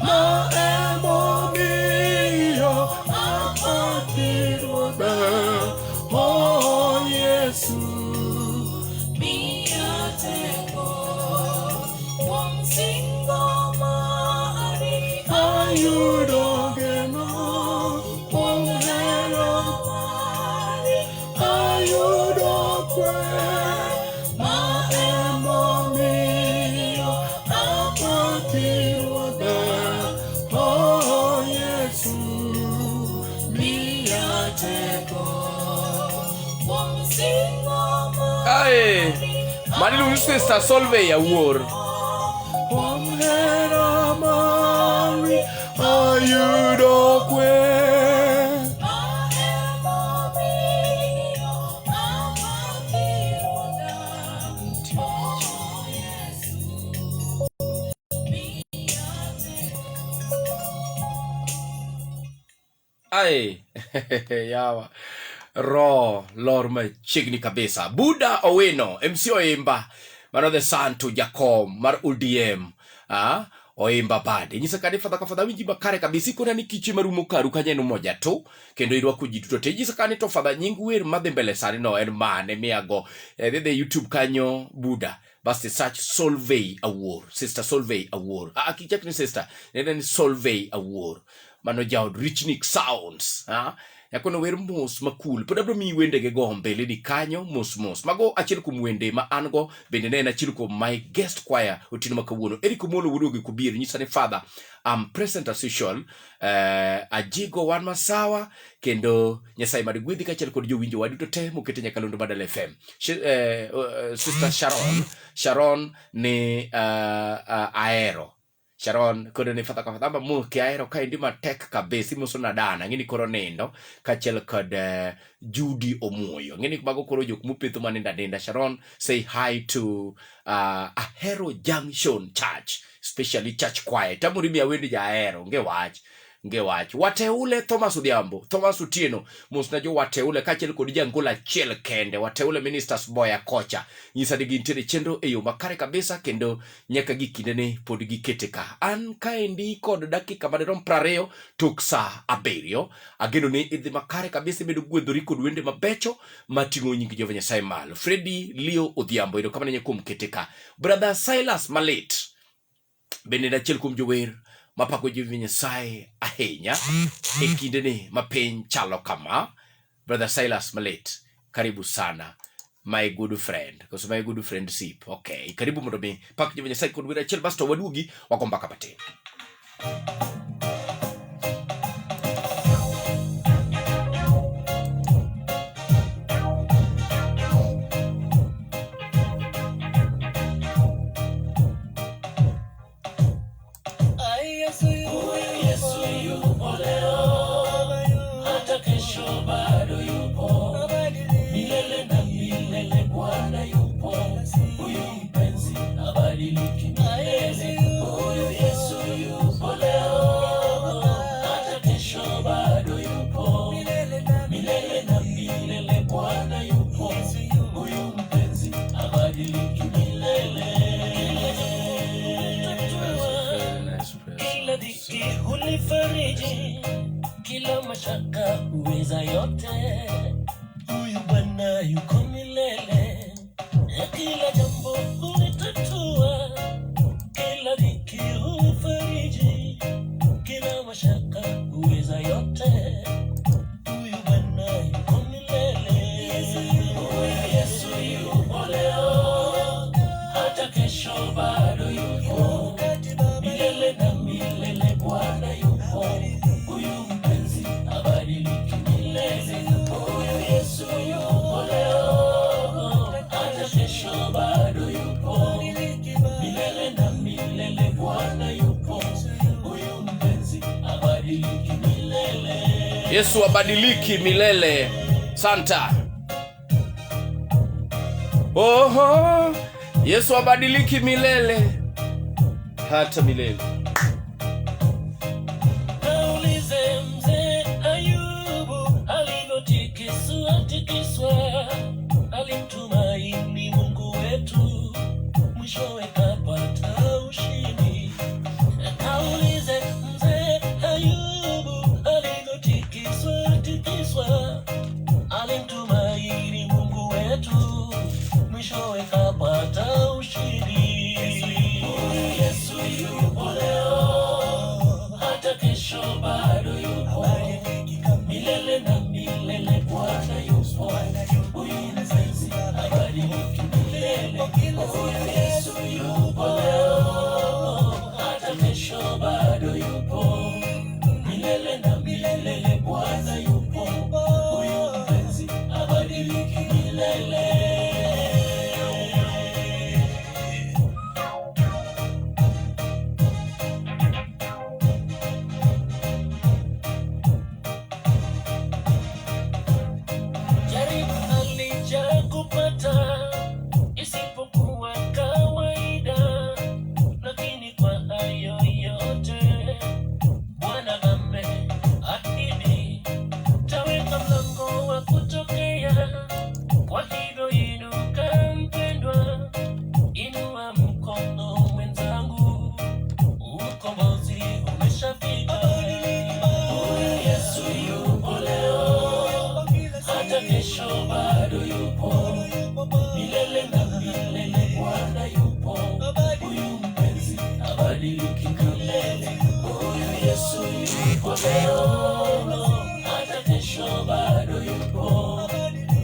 ma emomiyo apaki Ruodha oh Yesu. Ayudo geno kuom hera mari ayudo kwe ma emomiyo apaki Ruodha oh Yesu miya teko. Ae, mano iluongo ni Sister Solveig Awuor. Kuom hera mari ayudo kwe. Ae, yawa. Ro lor machiegni kabisa. Buda Owino, MC Oimba, mano the Santo Jakom mar ODM. Ah, Oimba bade. Nyisa kani fadha ka fadha winji makare kabisa ikona ni kiche marumo karu kanyo en moja tu kendo irwako ji duto te. Nyisa kani to fadha nying wer madhi mbele sani no en mane miago. Eh, dhi YouTube kanyo Buda. Basti search Solveig Awuor, Sister Solveig Awuor. Ah, kichak ni sister, nene ni Solveig Awuor. Mano jaod Richnik Sounds. Ah, nyakono wer mos makul. Pod abro miyi wendege go mbele ni kanyo mos mos. Mago achiel kuom wende ma an go bende ne en achiel kuom my guest choir otieno ma kawuono. Eric Omolo wuod Ogi Kubier nyisa ni father, I'm present as usual. Ajigo wan masawa kendo Nyasaye mad gwedhi kaachiel kod jowinjo wa duto te mokete nyakalondo mar Dala FM. Sister Sharon, Sharon ni ahero. Sharon kodo ni fadha ka fadha amba muki ahero kaendi matek kabisa imoso na dana ng'eni koro nindo kaachiel kod Judy Omuoyo ng'eni mago koro jok mopetho manindo aninda. Sharon say hi to Ahero Junction Church, especially church choir. Tamori miya wend jahero onge wach nge wach. Wateule Thomas Odhiambo, Thomas Otieno, mosna jo Wateule kaachiel kod jangola achiel kende, Wateule Ministers Boya kocha. Nyisa ni gintiere chenro e yo makare kabisa kendo nyaka gi kindeni pod gikete ka. An kaendi kod dakika madirom 20 tok saa 7. Ageno ni idhi makare kabisa imedo gwedhori kod wende mabecho mating'o nying Jehova Nyasaye malo. Freddy Leo Odhiambo, erokamano ahinya kuom kete ka. Brother Silas Malit bende en achiel kuom jower mapako Jehova Nyasaye ahinya e kindeni ma piny chalo kama. Brother Silas Malit, karibu sana my good friend, koso my good friend sip. Okay, karibu mondo mi pak Jehova Nyasaye kod wer achiel basto waduogi wago mbaka matin. Hunifariji kila mashaka, huweza yote. Huyu Bwana yuko milele, na kila jambo hulitatua. Kila dhiki hunifariji, kila mashaka, huweza yote. Yesu abadiliki milele. Santa. Oho, Yesu abadiliki milele hata milele. Kaulize mzee Ayubu alivyotikiswa tikiswa, alimtumaini Mungu wetu, mwishowe kapata ushindi. Kaulize mzee Ayubu alivyotikiswa tikiswa, alimtumaini Mungu wetu, mwishowe kapata ushindi. Huyu Yesu yupo leo, hata kesho bado yupo, milele na milele Bwana yupo. Huyu mpenzi habadiliki milele. Huyu Yesu yupo leo, hata kesho bado yupo, milele na milele Bwana yupo. Huyu mpenzi habadiliki milele. Jaribu halijakupata isipokuwa kawaida, lakini kwa hayo yote Bwana ameahidi taweka mlango wa kutokea. Kwa hivyo inuka mpendwa, inua mkono mwenzangu, ukombozi umeshafika. Huyu Yesu yupo leo, hata kesho bado yupo, milele na milele Bwana yupo. Huyu mpenzi habadiliki milele. Huyu Yesu yupo leo, hata kesho bado yupo,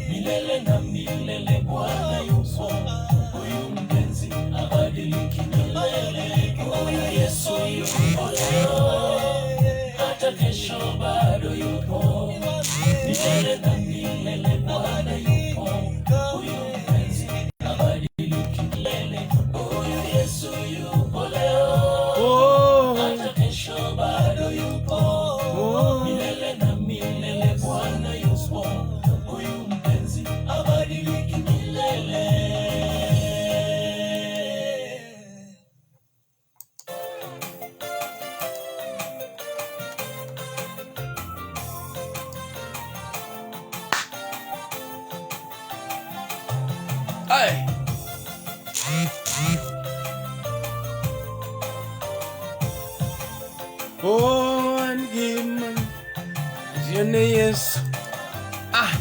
milele na milele Bwana yupo. Huyu mpenzi habadiliki milele. Huyu Yesu yupo leo, hata kesho bado yupo, milele na milele Bwana yupo. Huyu mpenzi habadiliki milele. Huyu Yesu yupo leo, Oh, hata kesho bado yupo, oh. milele na milele Bwana yupo. Huyu mpenzi habadiliki milele. Ay. Oh, an gima Jione Yesu. Ah,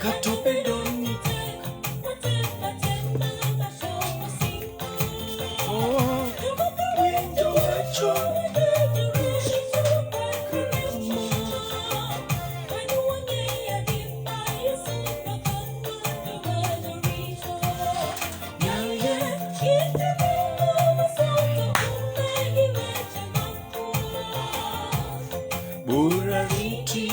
katobedo ni oh, winjo wacho bura riti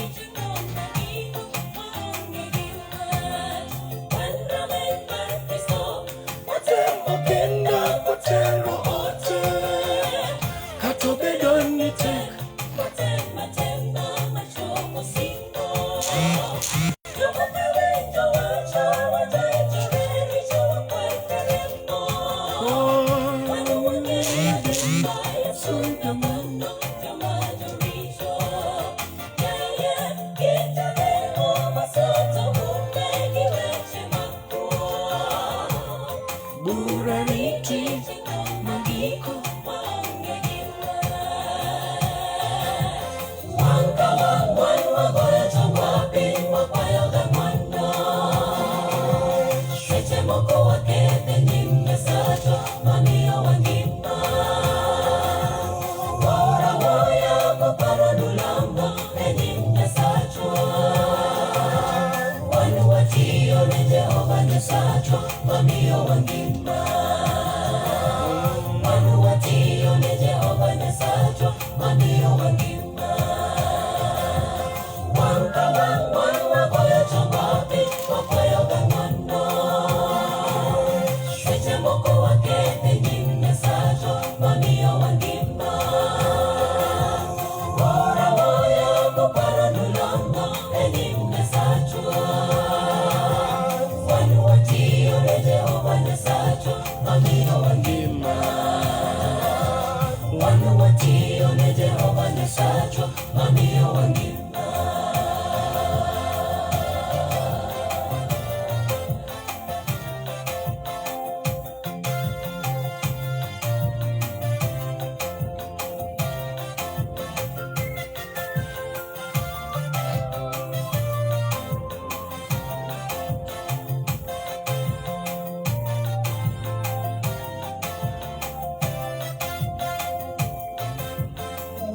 Watemo kendo watero ote katobedo ni tek Bura riti magiko Jehova Nyasachwa mamiyowa ngima. Wan watiyo ne Jehova Nyasachwa mamiyowa ngima.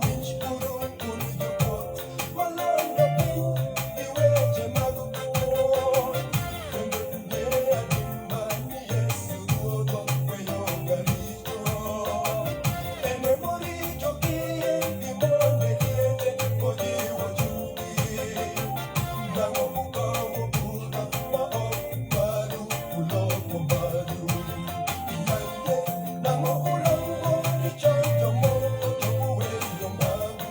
Winj uru un jokwath malando piny gi weche mag puonj, kendo ung'e adimba ni Yesu Ruodhwa weyoga richo. En emorito kiye gi monde liete kojiwo chunygi. Nang'o ukawo bura ma ok maru uloko maru? Yaye, nang'o urango richo jomoko to uweyo magu?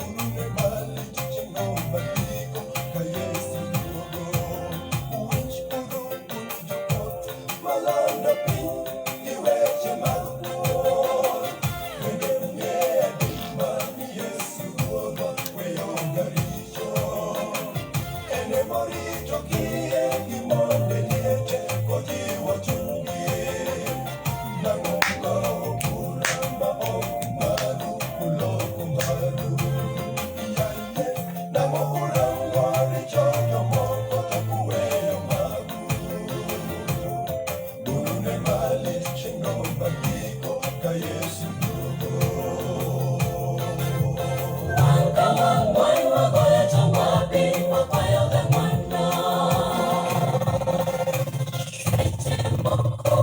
Unune malit chieng'no magiko ka Yesu duogo. Uwinj uru un jokwath malando piny gi weche mag puonj, bende ung'e adimba ni Yesu Ruodhwa weyoga richo. En emorito kiye gi monde liete kojiwo chunygi. Nang'o ukawo bura ma ok maru uloko maru? Yaye, nang'o urango richo jomoko to uweyo magu? Unune malit chieng'no magiko ka Yesu duogo. Wang' ka wang' wan wagoyo chongwa piny wakwayoga ng'wono. Seche moko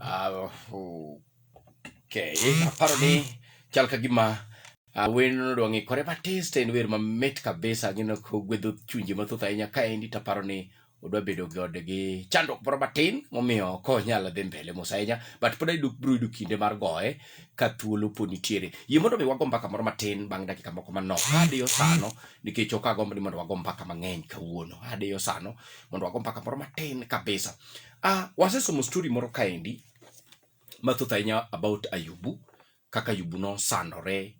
Ah, okay. Aparo ni chal ka gima werno dwa ng'ikore matis to en wer mamit kabisa ng'ino kogwedho chunje mathoth ahinya kaendi taparo ni odwa bedo god gi chandruok moro matin momiyo ok onyal dhi mbele mos ahinya but pod ayudo biro yudo kinde mar goye ka thuolo pod nitiere yie mondo mi wago mbaka moro matin bang' dakika moko manok ka adiyo sano nikech ok agombo ni mondo wago mbaka mang'eny kawuono adiyo sano mondo wago mbaka moro matin kabisa ah, wasesomo story moro kaendi mathoth ahinya about Ayubu kaka Ayubu nosandore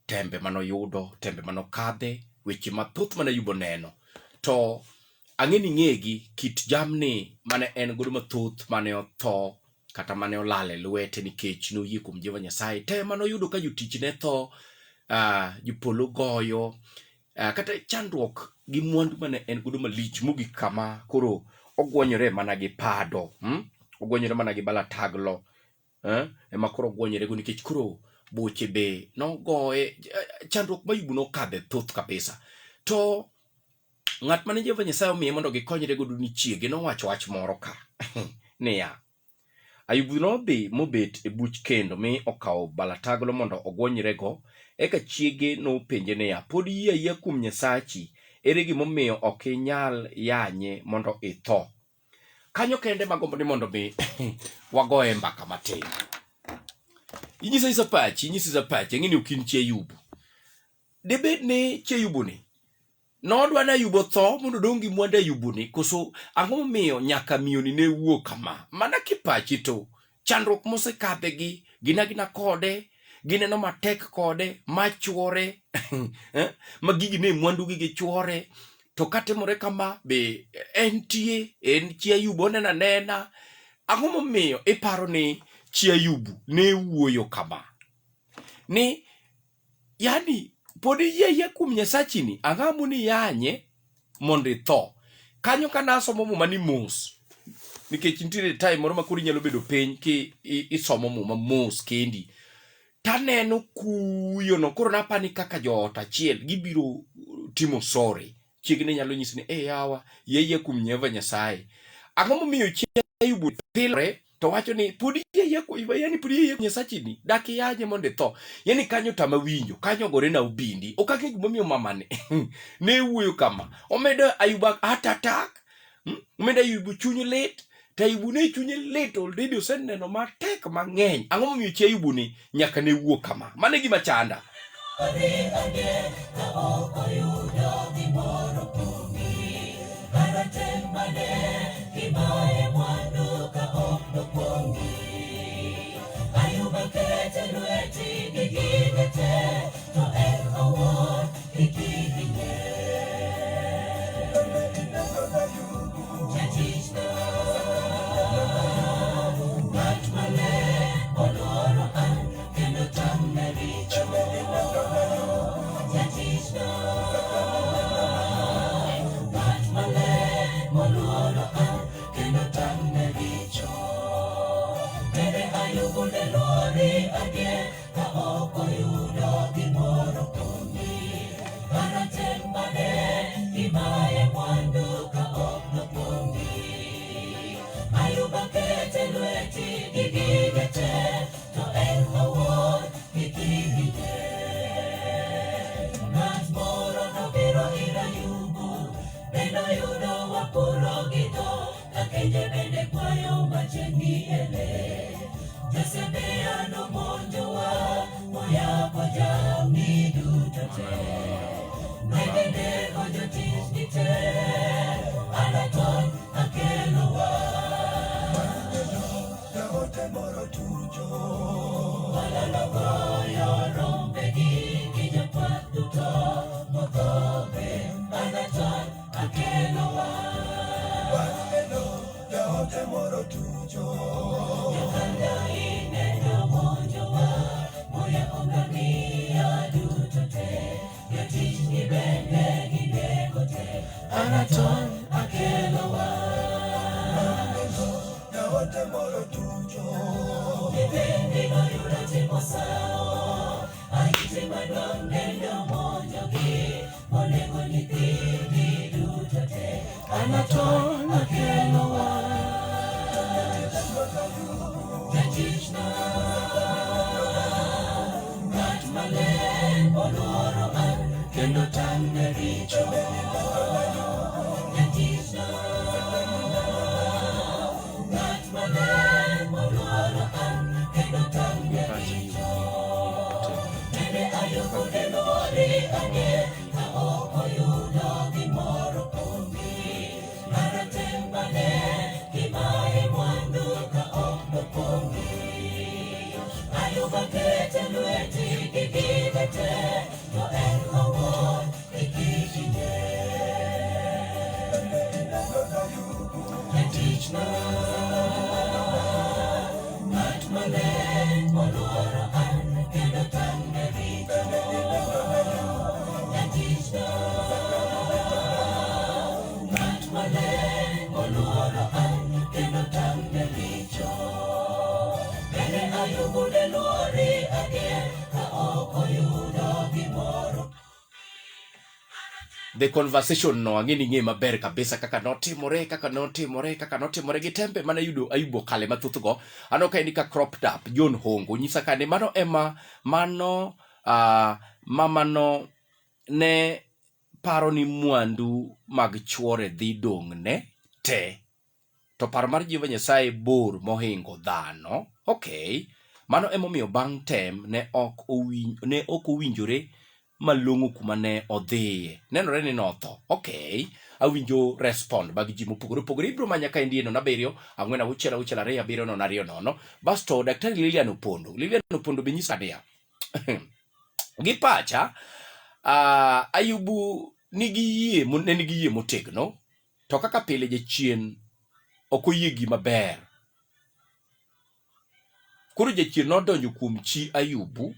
tembe manoyudo, tembe manokadhe, weche mathoth mane Ayub oneno. To ang'e ni ing'egi kit jamni mane en godo mathoth mane otho kata mane olal e lwete nikech noyie kuom Jehova Nyasaye. Tem mane oyudo ka jotichne tho, jopolo goyo, kata chandruok gi mwandu mane en godo malich mogik kama koro ogwonyore mana gi pado, Ogwonyore mana gi balataglo ema koro ogwonyorego nikech koro boche be nogoye chandruok ma Ayubu nokadhe thoth kabisa to ng'at mane Jehova Nyasaye omiye mondo gikonyre godo ni chiege nowacho wach moro ka niya Ayubu nodhi mobet e buch kendo mi okawo balataglo mondo ogwonyrego eka chiege nopenje niya pod iyie ayia kuom Nyasachi ere gimomiyo ok inyal yanye mondo itho Kanyo kende magombo ni mondo mi wagoye mbaka matin. Inyisa isa pachi, inyisa isa pachi, ang'e ni ok in chi Ayubu. Dibed ni chi Ayubu ni nodwa ni Ayubu otho mondo odong' gi mwandu Ayubu ni koso ang'o momiyo nyaka miyoni ne wuo kama? Mana kipachi to chandruok mosekadhe gi gin agina kode gineno matek kode ma chuore ma gigi ne mwandugi gi chuore to katimore kama be entie en chi Ayubu oneno anena ang'o momiyo iparo ni chi Ayubu ne wuoyo kama ni yani pod iyie ayia kuom Nyasachini ang'o moni yanye mondo itho kanyo ka nasomo muma ni mos nikech nitiere time moro ma koro inyalo bedo piny ki isomo muma mos kendi taneno kuyono koro napani kaka joot achiel gibiro timo sorry chiegni nyalo nyisi ni e yawa yie kuom Jehova Nyasaye ang'o momiyo chi Ayubu pilore to wacho ni pod iyie yani pod iyie Nyasachini dak iyanye mondo itho yani kanyo tama winjo kanyo gore na obindi ok ang'e gimomiyo mamani ne wuoyo kama omedo Ayubu heart attack omedo Ayubu chuny lit to Ayubu ne chunye lit already oseneno matek mang'eny ang'o momiyo chi Ayubu ni nyaka ne wuo kama mano e gima chanda Odhi adier ka ok oyudo gimoro kuomi. Kara tem mane imaye mwandu ka ok nokuongi. Ayuba kete lweti gi gige te, to en owuon kik ihinye. Jatichna, ng'at maler oluoro an kendo tamne richo. Jatichna, ng'at maler moluoro an kendo tamne richo. Bende Ayubu ne luori adier ka ok oyudo gimoro kuomi. Kara tem mane imaye mwandu ka ok nokuongi. Ayuba kete lweti gi gige te, to en owuon kik ihinye. Ng'at moro nobiro ir Ayubu, bende oyudo wapuro gi dhok, kakenje bende kwayo machiegni e le. Jezebel nomonjowa, moyako jamni duto te. Ne ginego jotichni te, anatony akelowa. Jaote moro tucho. Walalogoyo rombegi gi jakwath duto mothobe, anatony akelowa. Waneno jaote moro tucho. Jokanda ineno monjowa, moyako ngamia duto te. Jotichni bende ginego te, anatony akelowa. Waneno jaote moro tucho. Nyithindi noyudo timo sawo, ahiti maduong' nende omonjogi, monego nyithindi duto te, anatony akelowa. Jatichna, ng'at maler oluoro an kendo tamne richo. Jatichna, ng'at maler oluoro an kendo tamne richo. Bende Ayubu ne luori adier ka ok oyudo gimoro kuomi. Kara tem mane imaye mwandu ka ok nokuongi. Ayuba kete lweti gi gige te, to en owuon kik ihinye. Jatichna, ng'at maler oluoro an kendo tamne richo. Jatichna, ng'at maler oluoro an kendo tamne richo. Bende Ayubu ne luori adier ka ok oyudo gimoro. The conversation no ang'e ni ing'e maber kabisa kaka notimore, kaka notimore, kaka notimore gi tembe mane yudo Ayubu okale mathoth go. Aneno ka en ka cropped up John Hongo nyisa ka ni mano ema mano mamano ne paro ni mwandu mag chuore dhi dong'ne te. To paro mar Jehova Nyasaye bor mohingo dhano. Okay. Mano emomiyo bang' tem ne ok ne ok owinjore malong'o kuma ne odhiye. Nenore ni notho. Okay. Awinjo respond mag ji mopogore opogore. Ibiro manya ka endie 07 4 6 6 2 7 0 2 0. Basto Daktari Lilian Opondo. Lilian Opondo be nyisa niya. Gi pacha, Ayubu nigi yie, ne nigi yie motegno. To kaka pile jachien ok oyie gima ber. Koro jachien nodonjo kuom chi Ayubu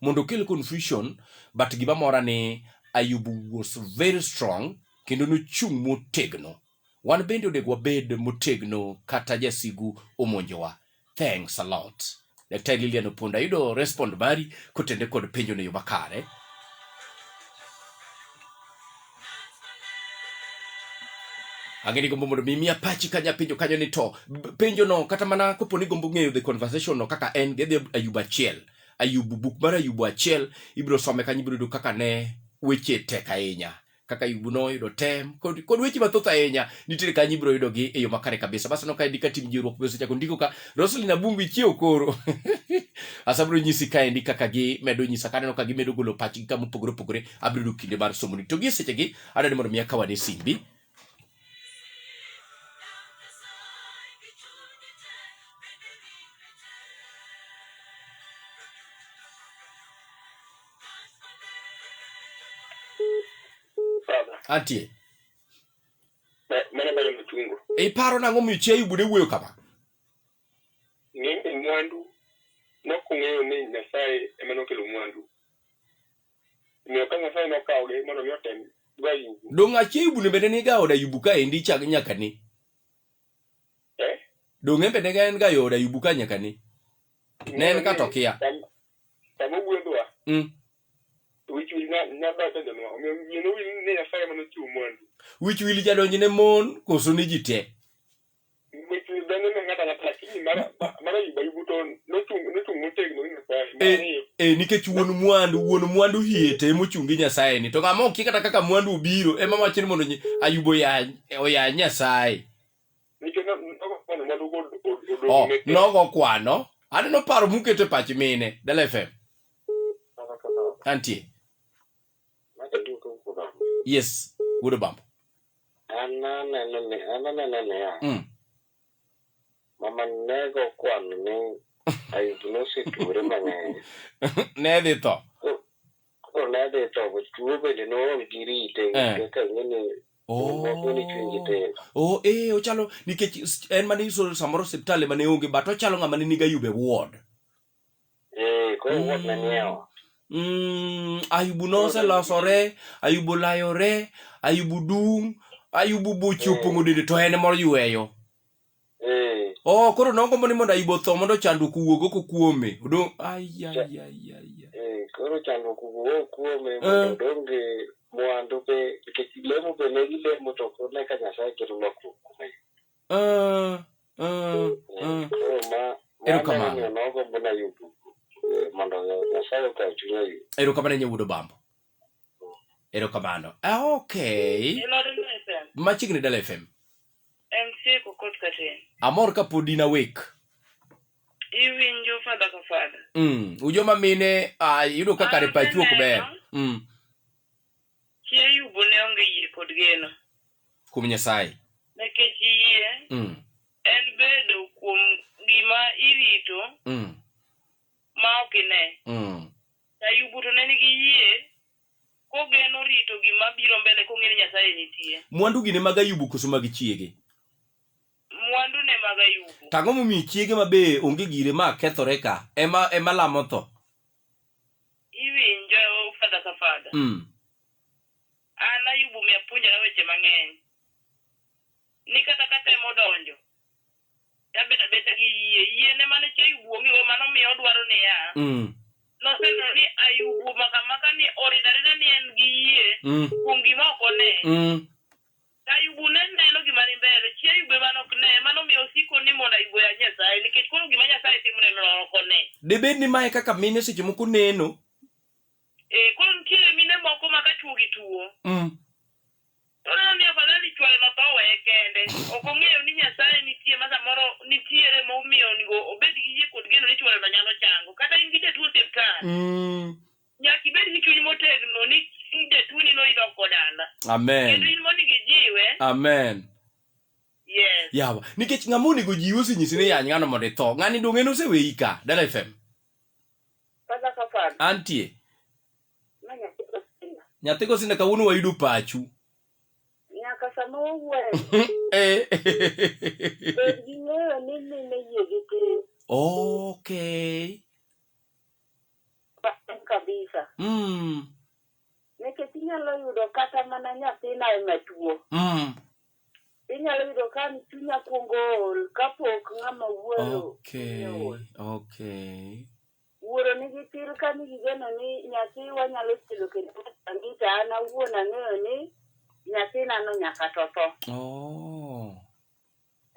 mondo okel confusion, but gima mora ni Ayubu was very strong kendo nochung' motegno. Wan bende onego wabed motegno kata jasigu omonjowa. Thanks a lot. Daktari Lilian Opondo, ayudo respond mari kotende kod penjo no e yo makare. Ang'e ni gombo mondo mi imiya pachi kanya penjo kanyo ni to penjo no kata mana kopo ni gombo ng'eyo the conversation no kaka en gedhi Ayub achiel. Ayubu, buk mar Ayubu achiel ibiro some kanyo ibiro yudo kaka ne weche tek ahinya. Kaka Ayubu noyudo tem kod weche mathoth ahinya nitiere kanyo ibiro yudo gi e yo makare kabisa. Bas no ka ndika tim jiwruok be osechako ndiko ka Roselyn Abungu ichiew koro. Asabiro nyisi kaendi kaka gimedo nyisa kaneno ka gimedo golo pachgi kama opogore opogore abiro yudo kinde mar somoni. To gi sechegi adwaro ni mondo mi akawane simbi. Antie. Mana mana machungo. Iparo nang'o miyo chi Ayubu ne wuoyo kama? Ng'eny mwandu nok ong'eyo ni Nyasaye ema nokelo mwandu. Omiyo ka Nyasaye nokawogi mondo mi otem go Ayubu. Dong' chi Ayubu ne bende niga od Ayubu kaendi chak nyaka ni. Eh? Dong' en bende en ga e od Ayubu ka nyaka ni. Ne en ka to kia. Sama ogwedhwa, wich wil nyalo donjonwa. Omiyo wiye nowil ni Nyasaye ema nochiwo mwandu. Wich wil jadonj ne mon koso ni ji te? Wich wil donjo ne ng'ato ang'ata, lakini mar Ayubu Ayubu to nochung' motegno gi Nyasaye. Mar ariyo. E, nikech wuon mwandu, wuon mwandu hie to ema ochung' gi Nyasaye ni. To ng'ama okia kata kaka mwandu obiro ema wacho ni mondo Ayubu oyany Nyasaye. Nikech nogo kwano mwandu go odong' Oh, ne te. nogo kwano. Aneno paro muketo e pach mine. Dala FM. Antie. Yes, wuod Obambo. An aneno ni an aneno niya, mama nego kwano ni Ayub nosetuore mang'eny. Ne dhi tho. Koro ne dhi tho, to tuo bende nool gi rite kaka ing'e ni moko ni chunygi tin. Oh, ochalo nikech en mane iso samoro osiptal ema ne onge but ochalo ng'ama ne nigi Ayub e ward. Koro ward ne nie ot. Ayubu noselosore, Ayubu olayore, Ayubu dung', Ayubu buche opong'o dende to en ema oyweyo. Oh, koro nogombo ni mondo Ayubu otho mondo chandruok owuog oko kuome. Odong' ai ai ai ai. Koro chandruok owuog kuome mondo odong' gi mwandu be nikech lemo be ne gilemo to ok one ka Nyasaye kelo lokruok kuome. Koro ma Erokamano. mano nogombo ne Ayubu mondo Nyasaye okaw chuny Ayubu. Erokamano ne wuod Obambo. Erokamano. Okay. Hello, Dala FM. Machiegni Dala FM. MC Kokot Katin. Amor ka pod in awake. Iwinjo fadha ka fadha. Ujoma mine yudo ka kare pachu ok ber. Chi Ayubu ne onge yie kod geno. Kuom Nyasaye. Nikech yie en bedo kuom gima irito ma ok ine. Ayubu to ne nigi yie kogeno rito gima biro mbele kong'eyo ni Nyasaye nitie. Mwandu gi ne mag Ayubu koso mag chiege? Mwandu ne mag Ayubu. To ang'o momiyo chiege ma be onge gire ma kethore ka ema lamo tho? Iwinjo fadha ka fadha. An Ayubu miya puonjora weche mang'eny. Ni kata ka temo donjo, tabet abeta gi yie. Yie ne mane chi Ayubu onge go mano miyo odwaro niya. Noseneno ni Ayubu maka maka ni orido arida ni en gi yie kuom gima ok one. Ayubu ne neno gima ni mbele, chi Ayubu ema nok ne, mano miyo osiko ni mondo Ayubu oya Nyasaye, nikech koro gima Nyasaye timone no ok one. Debed ni mae kaka mine seche moko neno. Koro nitiere mine moko ma ka chuogi tuo. To oneno ni afadhali chwore no tho oweye kende. Ok ong'eyo ni Nyasaye nitie ma samoro nitiere momiyo onego obed gi yie kod geno ni chwore no nyalo chango. Kata in gi jatuo osiptal. Nyaka ibed gi chuny motegno ni jatuoni no idok go dala. Amen. Kendo in monego ijiwe. Amen. Yes. Yawa, nikech ng'ama onego jiwi osenyisi ni yany ng'ano mondo itho. Ng'ani dong' en oseweyi ka, Dala FM. Fadha ka fadha. Antie. Ma nyathi Gosinda. Nyathi Gosinda kawuono wayudo pachu. Nyaka sama wawuoyo. Bed gi ng'eyo ni mine yie gi tin. Okay. Kabisa. Nikech inyalo yudo kata mana nyathina ema tuo. Inyalo yudo ka an chunya kuongo ol kapok ng'ama wuoro ol. Okay. Wuoro nigi chir ka nigi geno ni nyathi wanyalo chielo kendo machangi to an awuon ang'eyo ni nyathina no nyaka to tho.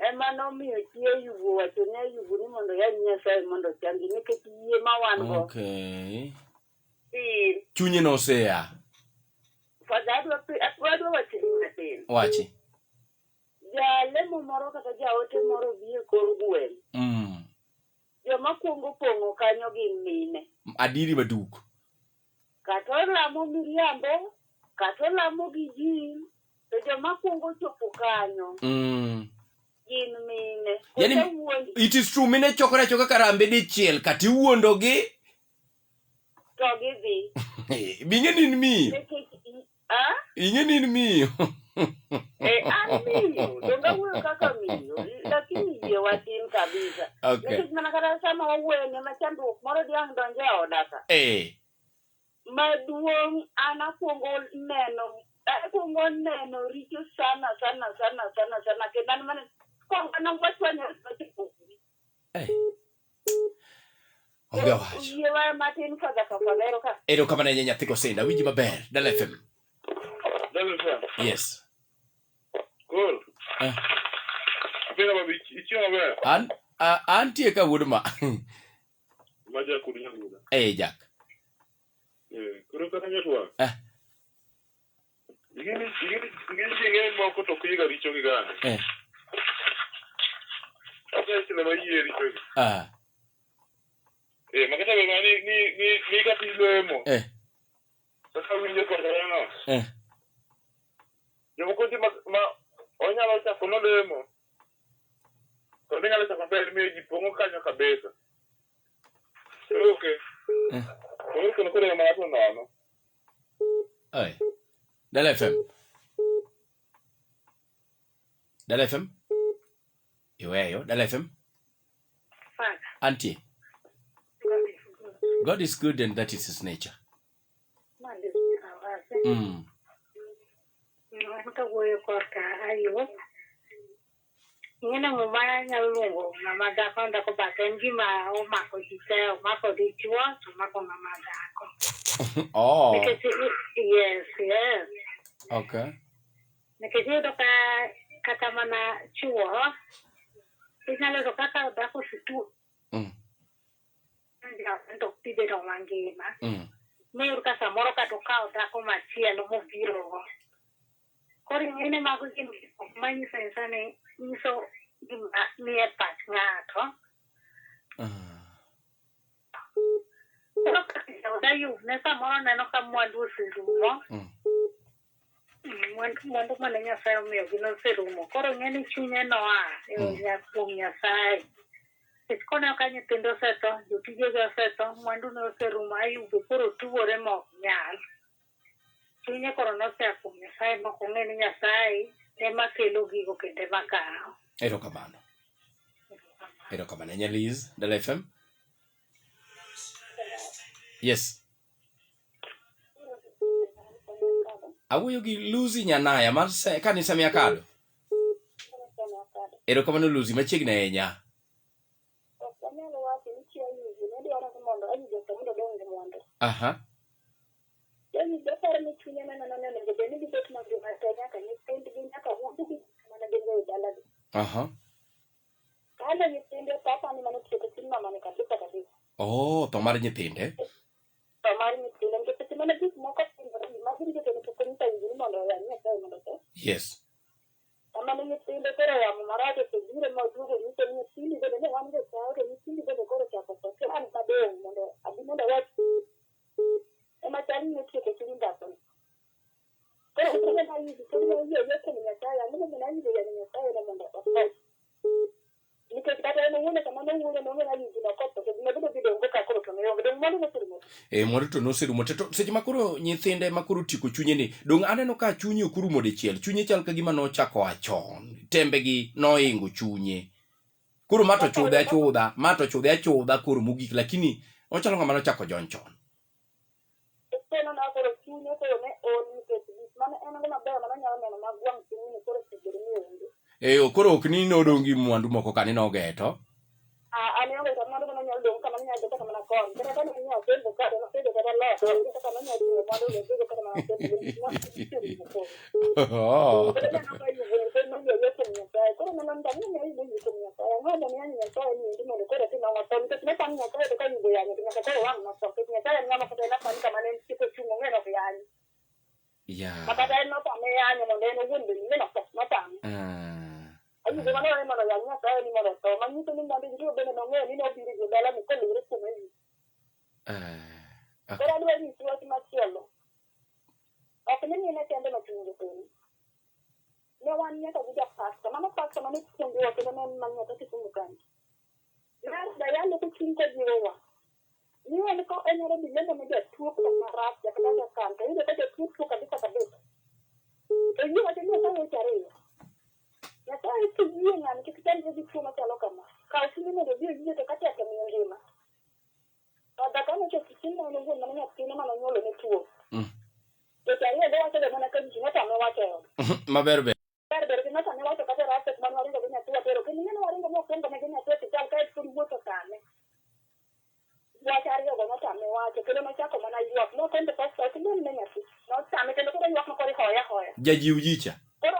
Ema nomiyo chi Ayubu owacho ne Ayubu ni mondo oyany Nyasaye mondo ochangi nikech yie ma wan go. Tin. Chunye nosea. Fadha adwa wacho ni matin. Wachi. Jalemo moro kata jaote moro bi e kor gweng'. Joma kuongo pong'o kanyo gin mine. Adiri maduk. Kata olamo miriambo, kata olamo gi ji, to joma kuongo chopo kanyo gin mine. Yani, Kose wuondi it is true, mine chokore achoka karambe dichiel, kata iwuondogi. to gidhi. Bing'e ni in miyo. Nikech Ah? Ing'e ni in miyo. Eh, an miyo, donge awuoyo kaka miyo, lakini yie watin kabisa. Okay. Nikech mana kata sama wawuoyo ni ma chandruok moro diang' donjo e oda ka. Eh. Maduong' an akwongo neno richo sana sana sana sana sana kendo an mana kwongo nawachwanyore. Eh. Onge wach. Yie wa matin fadha ka fadha ero ka. Erokamano ahinya nyathi Kosinda, winji maber. Dala FM. Yes. Cool. Eh. Apira babi, ichiemo maber? An antie ka wuod ma. Ma Jack Nyaguda. Eh, Jack. Eh, koro kata nyatwa. Eh. Ingeni ji ng'eny moko to ok yiega richo gi gani. Eh. Ok sile ma yie richo gi. Ah. Eh, makata be ma ni kata ilemo. Eh. Kaka winjo kod no. Eh. Jomoko nitie ma onyalo chako nolemo. To onyalo chako maber miyo ji pong'o kanyo kabisa. Okay. Eh. Koro kono koro mana to nono. Oi. Dala FM. Dala FM. Iweyo, Dala FM. Father, Auntie, God is good. God is good and that is his nature. Man is awase. An kawuoyo korka Ayub. Ing'eni muma nyalo luongo ng'ama dhako dhako but en gima omako ji te, omako dichuo to omako ng'ama dhako. Oh. Nikech yes. Nikech iyudo ka kata mana chuo inyalo yudo kaka dhako osituo to ok dhi bedo mangima. Miyud ka samoro kata okawo dhako machielo mobirogo. Koro ing'eni mago gin gik manyiso anyisa ni nyiso gima nie pach ng'ato. Koro kaka jaod Ayub ne samoro neno ka mwandu oserumo. Mwandu mane Nyasaye omiyogi noserumo. Koro ing'eni chunye noa e kuom Nyasaye. Nikech koneno ka nyithinde osetho, jotijege osetho, mwandu ne oserumo, Ayub be koro tuore ma ok nyal. Chunye koro nosea kuom Nyasaye mok ong'e ni Nyasaye ema kelo gigo kendo ema kawo. Erokamano. Erokamano. Ahinya Liz, Dala FM. Yes. Awuoyo gi Lucy Nyanaya mar kanisa Miakado. Erokamano Lucy, machiegni ahinya. Ok anyal wacho ni chi Ayub ne dwaro ni mondo Ayub otho mondo odong' gi mwandu. Ayub aparo ni chunye ne neno ni onego bed ni gibet mangima te nyaka nyithindgi nyaka wuodgi mane gin go e dalagi. Kane nyithinde otho apani mano tieko chuny mamani kabisa kabisa. Oh, tho mar nyithinde. Tho mar nyithinde nikech seche mane gik moko timore gima girito to pok onyiso Ayub ni mondo oyany Nyasaye mondo otho. Kama ne nyithinde koro yamo marach osebiro ma oduogo onyiso ni nyithindi bende ne wan josawo to nyithindi bende koro ochako tho to an madong' mondo abi mondo awach ema chal ni notieko chuny dhakoni. Koro koro Ayub pod ne oyie ayie kuom Nyasaye ang'o momiyo Ayub oyanyo Nyasaye no mondo otho. Nikech kata en owuon sama nowuoyo nong'e ni Ayub nokotho to gima bende dhi dong' go ka koro to ne onge dong' mwandu noserumo. E, mwandu to noserumo te. To seche ma koro nyithinde ma koro tieko chunye ni, dong' aneno ka chunye ok orumo dichiel. Chunye chal ka gima nochako a chon. Tembegi noingo chunye. Koro ma to chudhe achudha, ma to chudhe achudha koro mogik, lakini ochalo ng'ama nochako jony chon. Keno na koro chunye koro ne ol nikech gik mane en go mabeyo mane onyalo neno mag wang' pinyni koro osebedo ni onge. E, koro ok ni nodong' gi mwandu moko ka ni nogeto. Ah, an onge kata mwandu mane onyalo dong' kama ne nyalo kata mana koni. Kata kane onyiewo kembo ka to notedo kata loka, onge kaka nonyalo ting'o mwandu go odhigo kata mana kembo, mwandu oserumo koro. Oh. Koro neno ka Ayub ni pod noyie ayie kuom Nyasaye. Koro neno ni ang'o momiyo Ayub oyie kuom Nyasaye? Ang'o momiyo yanyo Nyasaye ni endi mondo koro otim ang'o? Tho nikech nopani Nyasaye to ka Ayub oyanyo to nyaka koro wang' notho. Nikech Nyasaye en ng'ama kata en apani kama ne entie kochung' ong'e ni ok yany. Ma kata en notame yanyo mondo en owuon bende ing'e notho, notame. Ayub ema nowe mondo oyany Nyasaye ni mondo otho. Manyiso ni mwandu gi duto bende nong'eyo ni nobiro e dalani koluwore kuom Ayub. Koro adwa nyisi wach machielo. Ok ni mine kende ma chunygi tin. Ne wan nyaka gi japasta. Mano pasta mane puonjowa kendo ne en mana nyaka Kisumu kanyo. Ne dayalo kochung' kojiwowa. Ni en ko onyalo dhi lendo ne jatuo kata marach kata jakan to iyudo ka jatuo tuo kabisa kabisa. To yie wacho ni Nyasaye weche ariyo. Nyasaye kiyie ng'ani kik chandre gi tuo machalo kama. Kaw chunye mondo odhi oyie to kata miyo ngima. Father kane ochopo chieng' mane owuon mane nyathine mane onyuolo ne tuo. Weche ariyo go wachoga mana ka ji notame wacho e ot. Maber ber. Ber ber gi notame wacho kata e rasek mane waringo gi nyathi watero. Kendo ing'e ni waringo mwakwongo ne gi nyathi e osiptal kae to pod wuoth otame. Wach ariyogo notame wacho kendo nochako mana ywak. Nopenjo pastor ok ilem ne nyathi. Notame kendo koro ywak ma koro ihoye ahoya. Jajiw ji cha. Koro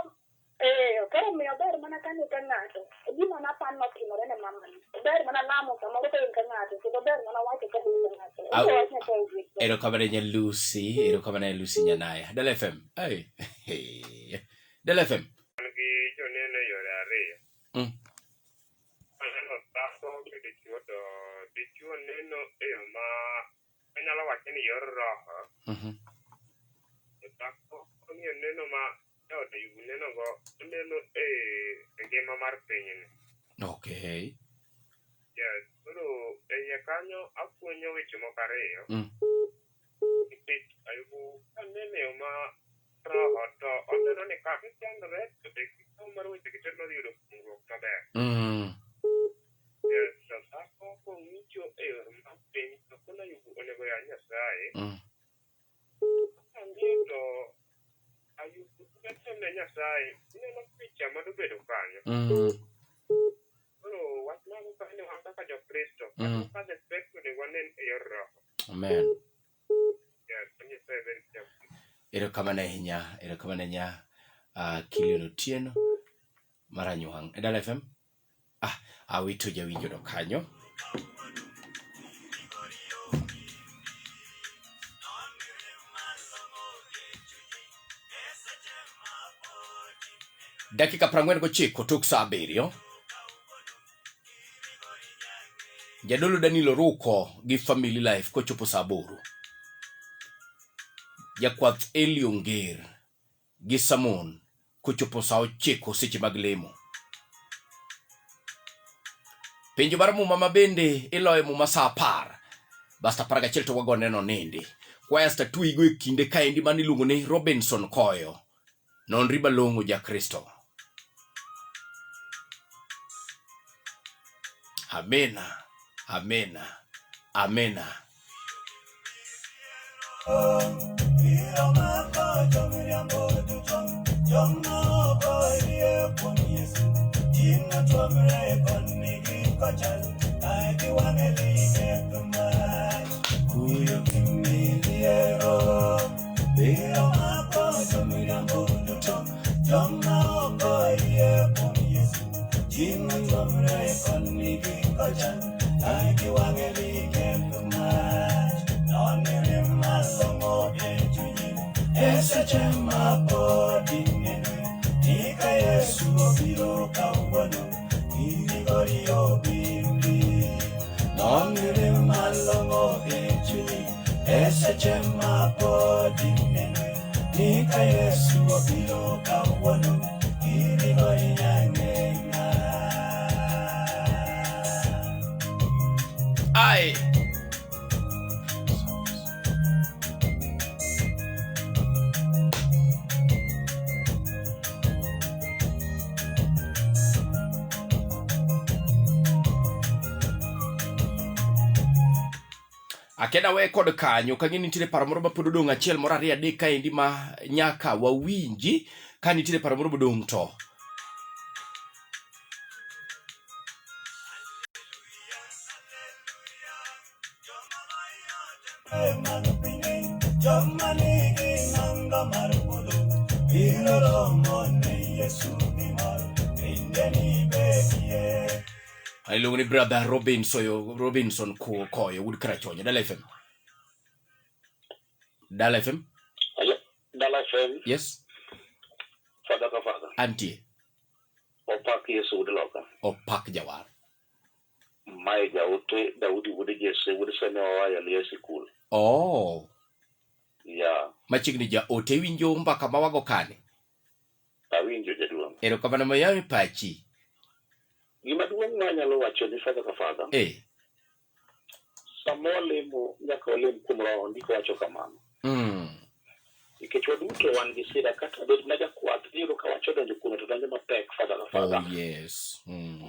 eh, koro omiyo ber mana ka ni ka ng'ato gima napar notimore ne mamani. Ber mana lamo samoro ka in ka ng'ato kendo ber mana wacho ka in ka ng'ato. Au. Omiyo wach Nyasaye ogwedhi. Erokamano nya Lucy, erokamano nya Lucy Nyanaya. Dala FM. Hey. Hey. Dala FM. An gi joneno e yore ariyo. Aneno dhako gi dichuo to dichuo neno e yo ma anyalo wache ni yor roho. To dhako ong'iyo neno ma jaod Ayubu nenogo, oneno e ngima mar pinyni. Okay. Yes, koro e iye kanyo afwenyo weche moko ariyo. Nikech Ayubu ka neno e yo ma roho to oneno ni ka gichandore to be giko mar weche gi te nodhi yudo pongruok maber. Yes, to dhako kong'icho e yor mar piny to koro Ayubu onego oyany Nyasaye. Kang'iyo to Ayubu ne Nyasaye, ineno picha madobedo kanyo. Koro wach mago kanyo wan kaka Jokristo, kata kaka Jokristo onego wanen e yor roho. Amen. Yes, Nyasaye bed gi Jokristo. Erokamano ahinya, erokamano ahinya Kilian Otieno mar Anywang'. E Dala FM? Ah, awito jawinjo no kanyo. Dakika 49 tok saa 7. Jadolo Danilo Ruko gi Family Life kochopo saa 8. Jakwath Eli Onger gi Samon kochopo saa 9 seche mag lemo. Penjo mar muma ma bende iloyo muma saa 10. Basta 11 to wago neno nindi. Kwaya statui go e kinde kaendi mane iluongo ni Robinson Koyo. Nonri malong'o ja Kristo. Amina, amina, amina. Ai. Akena we kod kanyo ka nitiere paro moro mapod odong' achiel moro ariyo adek kaendi ma nyaka wawinji ka nitiere paro moro modong' to Iluongo ni brother Robinson, Robinson Koyo wuod Karachuonyo, Dala FM. Dala FM. Hello, Dala FM. Yes. Father ka father. Antie. Opak Yesu wuod Loka. Opak Jawar. Mae jaote Daudi wuod Jesse wuod Semeo oa e sikul. Oh. Yeah. Machiegni jaote iwinjo mbaka ma wago kani? Awinjo jaduong'. Erokamano mayawe pachi. Gima duong' ma anyalo wacho ni father ka father. Eh. Sama walemo nyaka walem kuom roho, ndiko wacho kamano. Nikech waduto wan gi sida kata bed na jakwath iyudo ka wach odonjo kuome to donjo mapek fadha ka fadha. Oh, yes.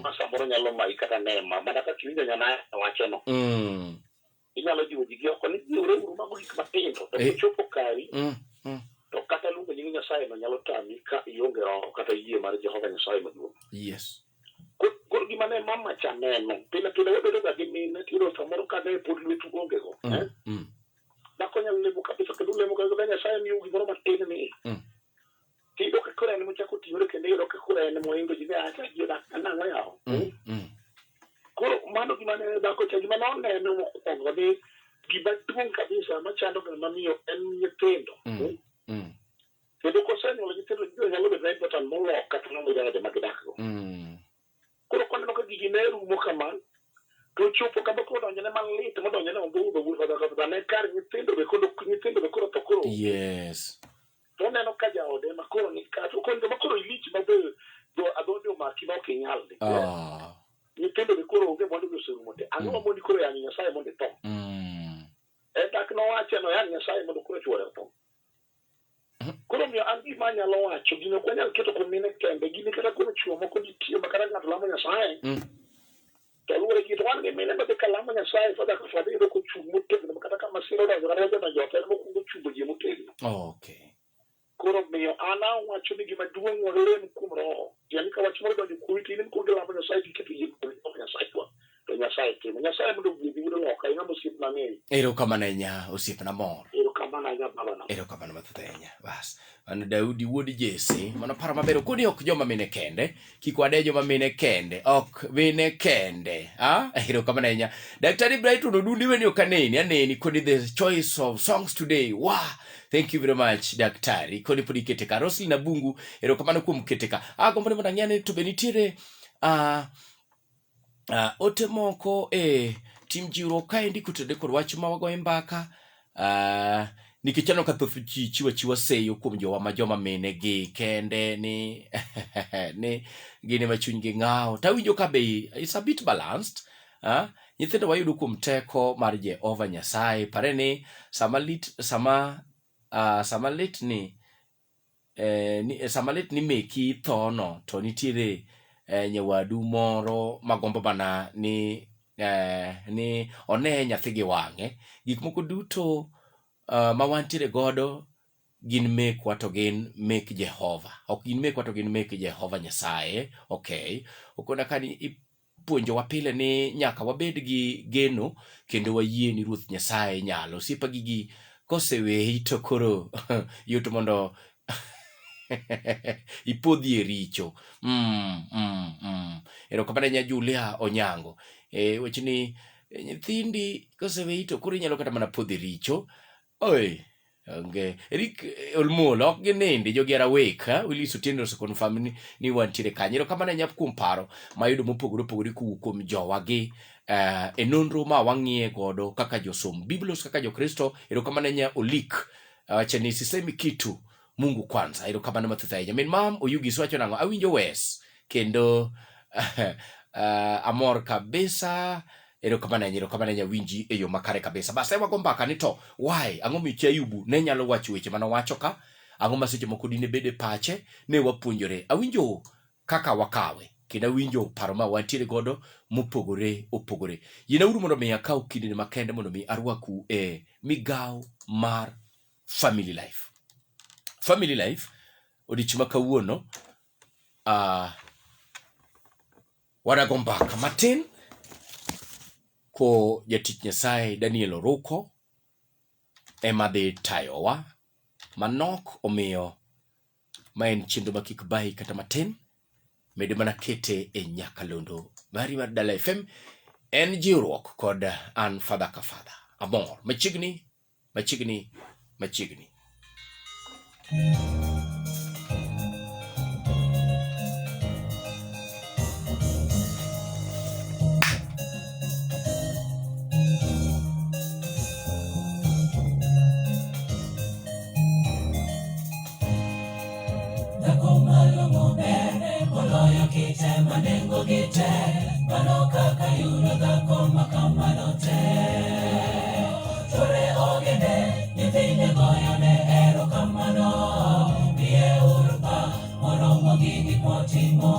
Ma samoro nyalo mayi kata nema mana kaka iwinjo nyana wachono. Inyalo jiwo ji gi oko ni jiwre uru mago gik matindo to kochopo kari to kata luongo nying Nyasaye no nyalo tami ka ionge roho kata yie mar Jehova Nyasaye maduong'. Yes. Koro gima ne mama cha neno pile pile wabedo ga gi mine tiyudo samoro ka ne pod lwetu onge go. Dhako nyalo lemo kabisa kendo lemo kabisa Nyasaye miyo gimoro matin ni. Tiyudo ka koro en mochako ting'ore kendo iyudo ka koro en moingo ji ne acha ji odak nang'o yawo. Koro mano gima ne dhako cha gima noneno mokwongo ni gima duong' kabisa machando ng'ama miyo en nyithindo. Kendo kosenyuolo nyithindo nyithindo nyalo bedo important moloyo kata ng'ama jaode ma gidak go. Koro koneno ka gigi ne rumo kama to chopo kama koro donjone malit modonjone odhudho wuod ne kar nyithindo be koro nyithindo be koro tho koro. Yes. To oneno ka jaode ma koro ni ka to koro ma koro ilich ma be do adhonde omaki ma ok inyal dhi. Nyithindo be koro onge mwandu be oserumo te. Ang'o ma mondi koro yanyo Nyasaye mondo itho? En dak nowache no yan Nyasaye mondo koro chwore otho. Koro miyo an gima anyalo wacho gino ok wanyal keto kuom mine kende gini kata kuom chwo moko nitie ma kata ng'ato lamo Nyasaye. To luwore gi to wan gi mine ma be ka lamo Nyasaye fadha ka fadha iyudo kochung' motegno ma kata ka masira odonjo kata jodonjo ot en mokwongo chungo yie motegno. Okay. Koro miyo an awacho ni gima duong' walem kuom roho. Tiende ka wach moro odonjo kuomi to in ema ilamo Nyasaye tiketo yie kuom Nyasaye to Nyasaye timo. Nyasaye mondo ogwedhi wuod loka ing'ama osiepna ang'eyo. Erokamano ahinya osiepna mor. Erokamano ahinya babana. Erokamano mathoth ahinya. Bas. Mano Daudi wuod Jesse. Mano paro maber. Okoni ok joma mine kende. Kik wade joma mine kende. Ok mine kende. Ah, erokamano ahinya. Daktari Brighton Odundi weni ok aneni. Aneni koni the choice of songs today. Wow. Thank you very much daktari. Koni pod ikete ka. Roslyn Abungu erokamano kuom kete ka. Agombo ni mondo ang'e ni to be nitiere ote moko e tim jiwruok kaendi kotudore kod wach ma wagoye mbaka nikech aneno ka thoth ji chiwo achiwa seyo kuom jowa ma joma mine gi kende ni ni gin ema chunygi ng'awo. To awinjo ka be it's a bit balanced. Nyithindo wayudo kuom teko mar Jehova Nyasaye. Pare ni sama lit sama sama lit ni ni, sama lit ni meki tho no to nitiere nyawadu moro magombo mana ni ni one nyathi gi wang'e. Gik moko duto ma wantiere godo gin mekwa to gin mek Jehova. Ok gin mekwa to gin mek Jehova Nyasaye. Okay. Okona ka ni ipuonjowa pile ni nyaka wabed gi geno kendo wayie ni Ruoth Nyasaye nyalo. Osiepa gigi koseweyi to koro yot mondo ipodhi e richo. Erokamano ahinya Julia Onyango. Wach ni nyithindi koseweyi to koro inyalo kata mana podho e richo. Oi, onge. Eric Olmolo ok ginindi jogi are awake. Ha? Willis Otieno oseconfirm ni wantiere kanyo. Erokamano ahinya kuom paro mayudo mopogore opogore kowuok kuom jowagi e nonro ma wang'iye godo kaka josom Biblos kaka Jokristo. Erokamano ahinya Olik. Wacho ni sisemi kitu Mungu kwanza. Erokamano mathoth ahinya. Min mam Oyugis wacho nang'o? Awinjo wes kendo amor kabisa. Erokamano ahinya, erokamano ahinya winji e yo makare kabisa. Bas e wago mbaka ni to why ang'o miyo chi Ayubu ne nyalo wacho weche mane owacho ka? Ang'o ma seche moko dine bed e pache? Ne wapuonjore. Awinjo kaka wakawe kendo awinjo paro ma wantiere godo mopogore opogore. Yiena uru mondo mi akaw kindeni makende mondo mi arwaku e migawo mar Family Life. Family Life odiochieng' ma kawuono wanago mbaka matin ko jatich Nyasaye Daniel Oruko ema dhi tayowa manok, omiyo ma en chenro ma kik bayi kata matin, med mana kete e nyakalondo mari mar Dala FM. En jiwruok kod an Father ka Father. Amor machiegni machiegni machiegni. Dhako malong'o ber moloyo. kite ma nengogi tek, mano kaka yudo dhako ma kamano tek. Chwore ogene, nyithinde goyone erokamano, miyeuru pak moromo gi gik motimo.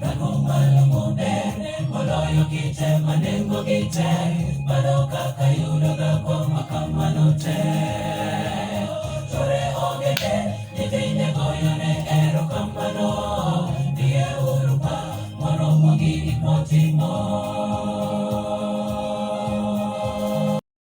Dhako malong'o ber moloyo kite ma nengogi tek, mano kaka yudo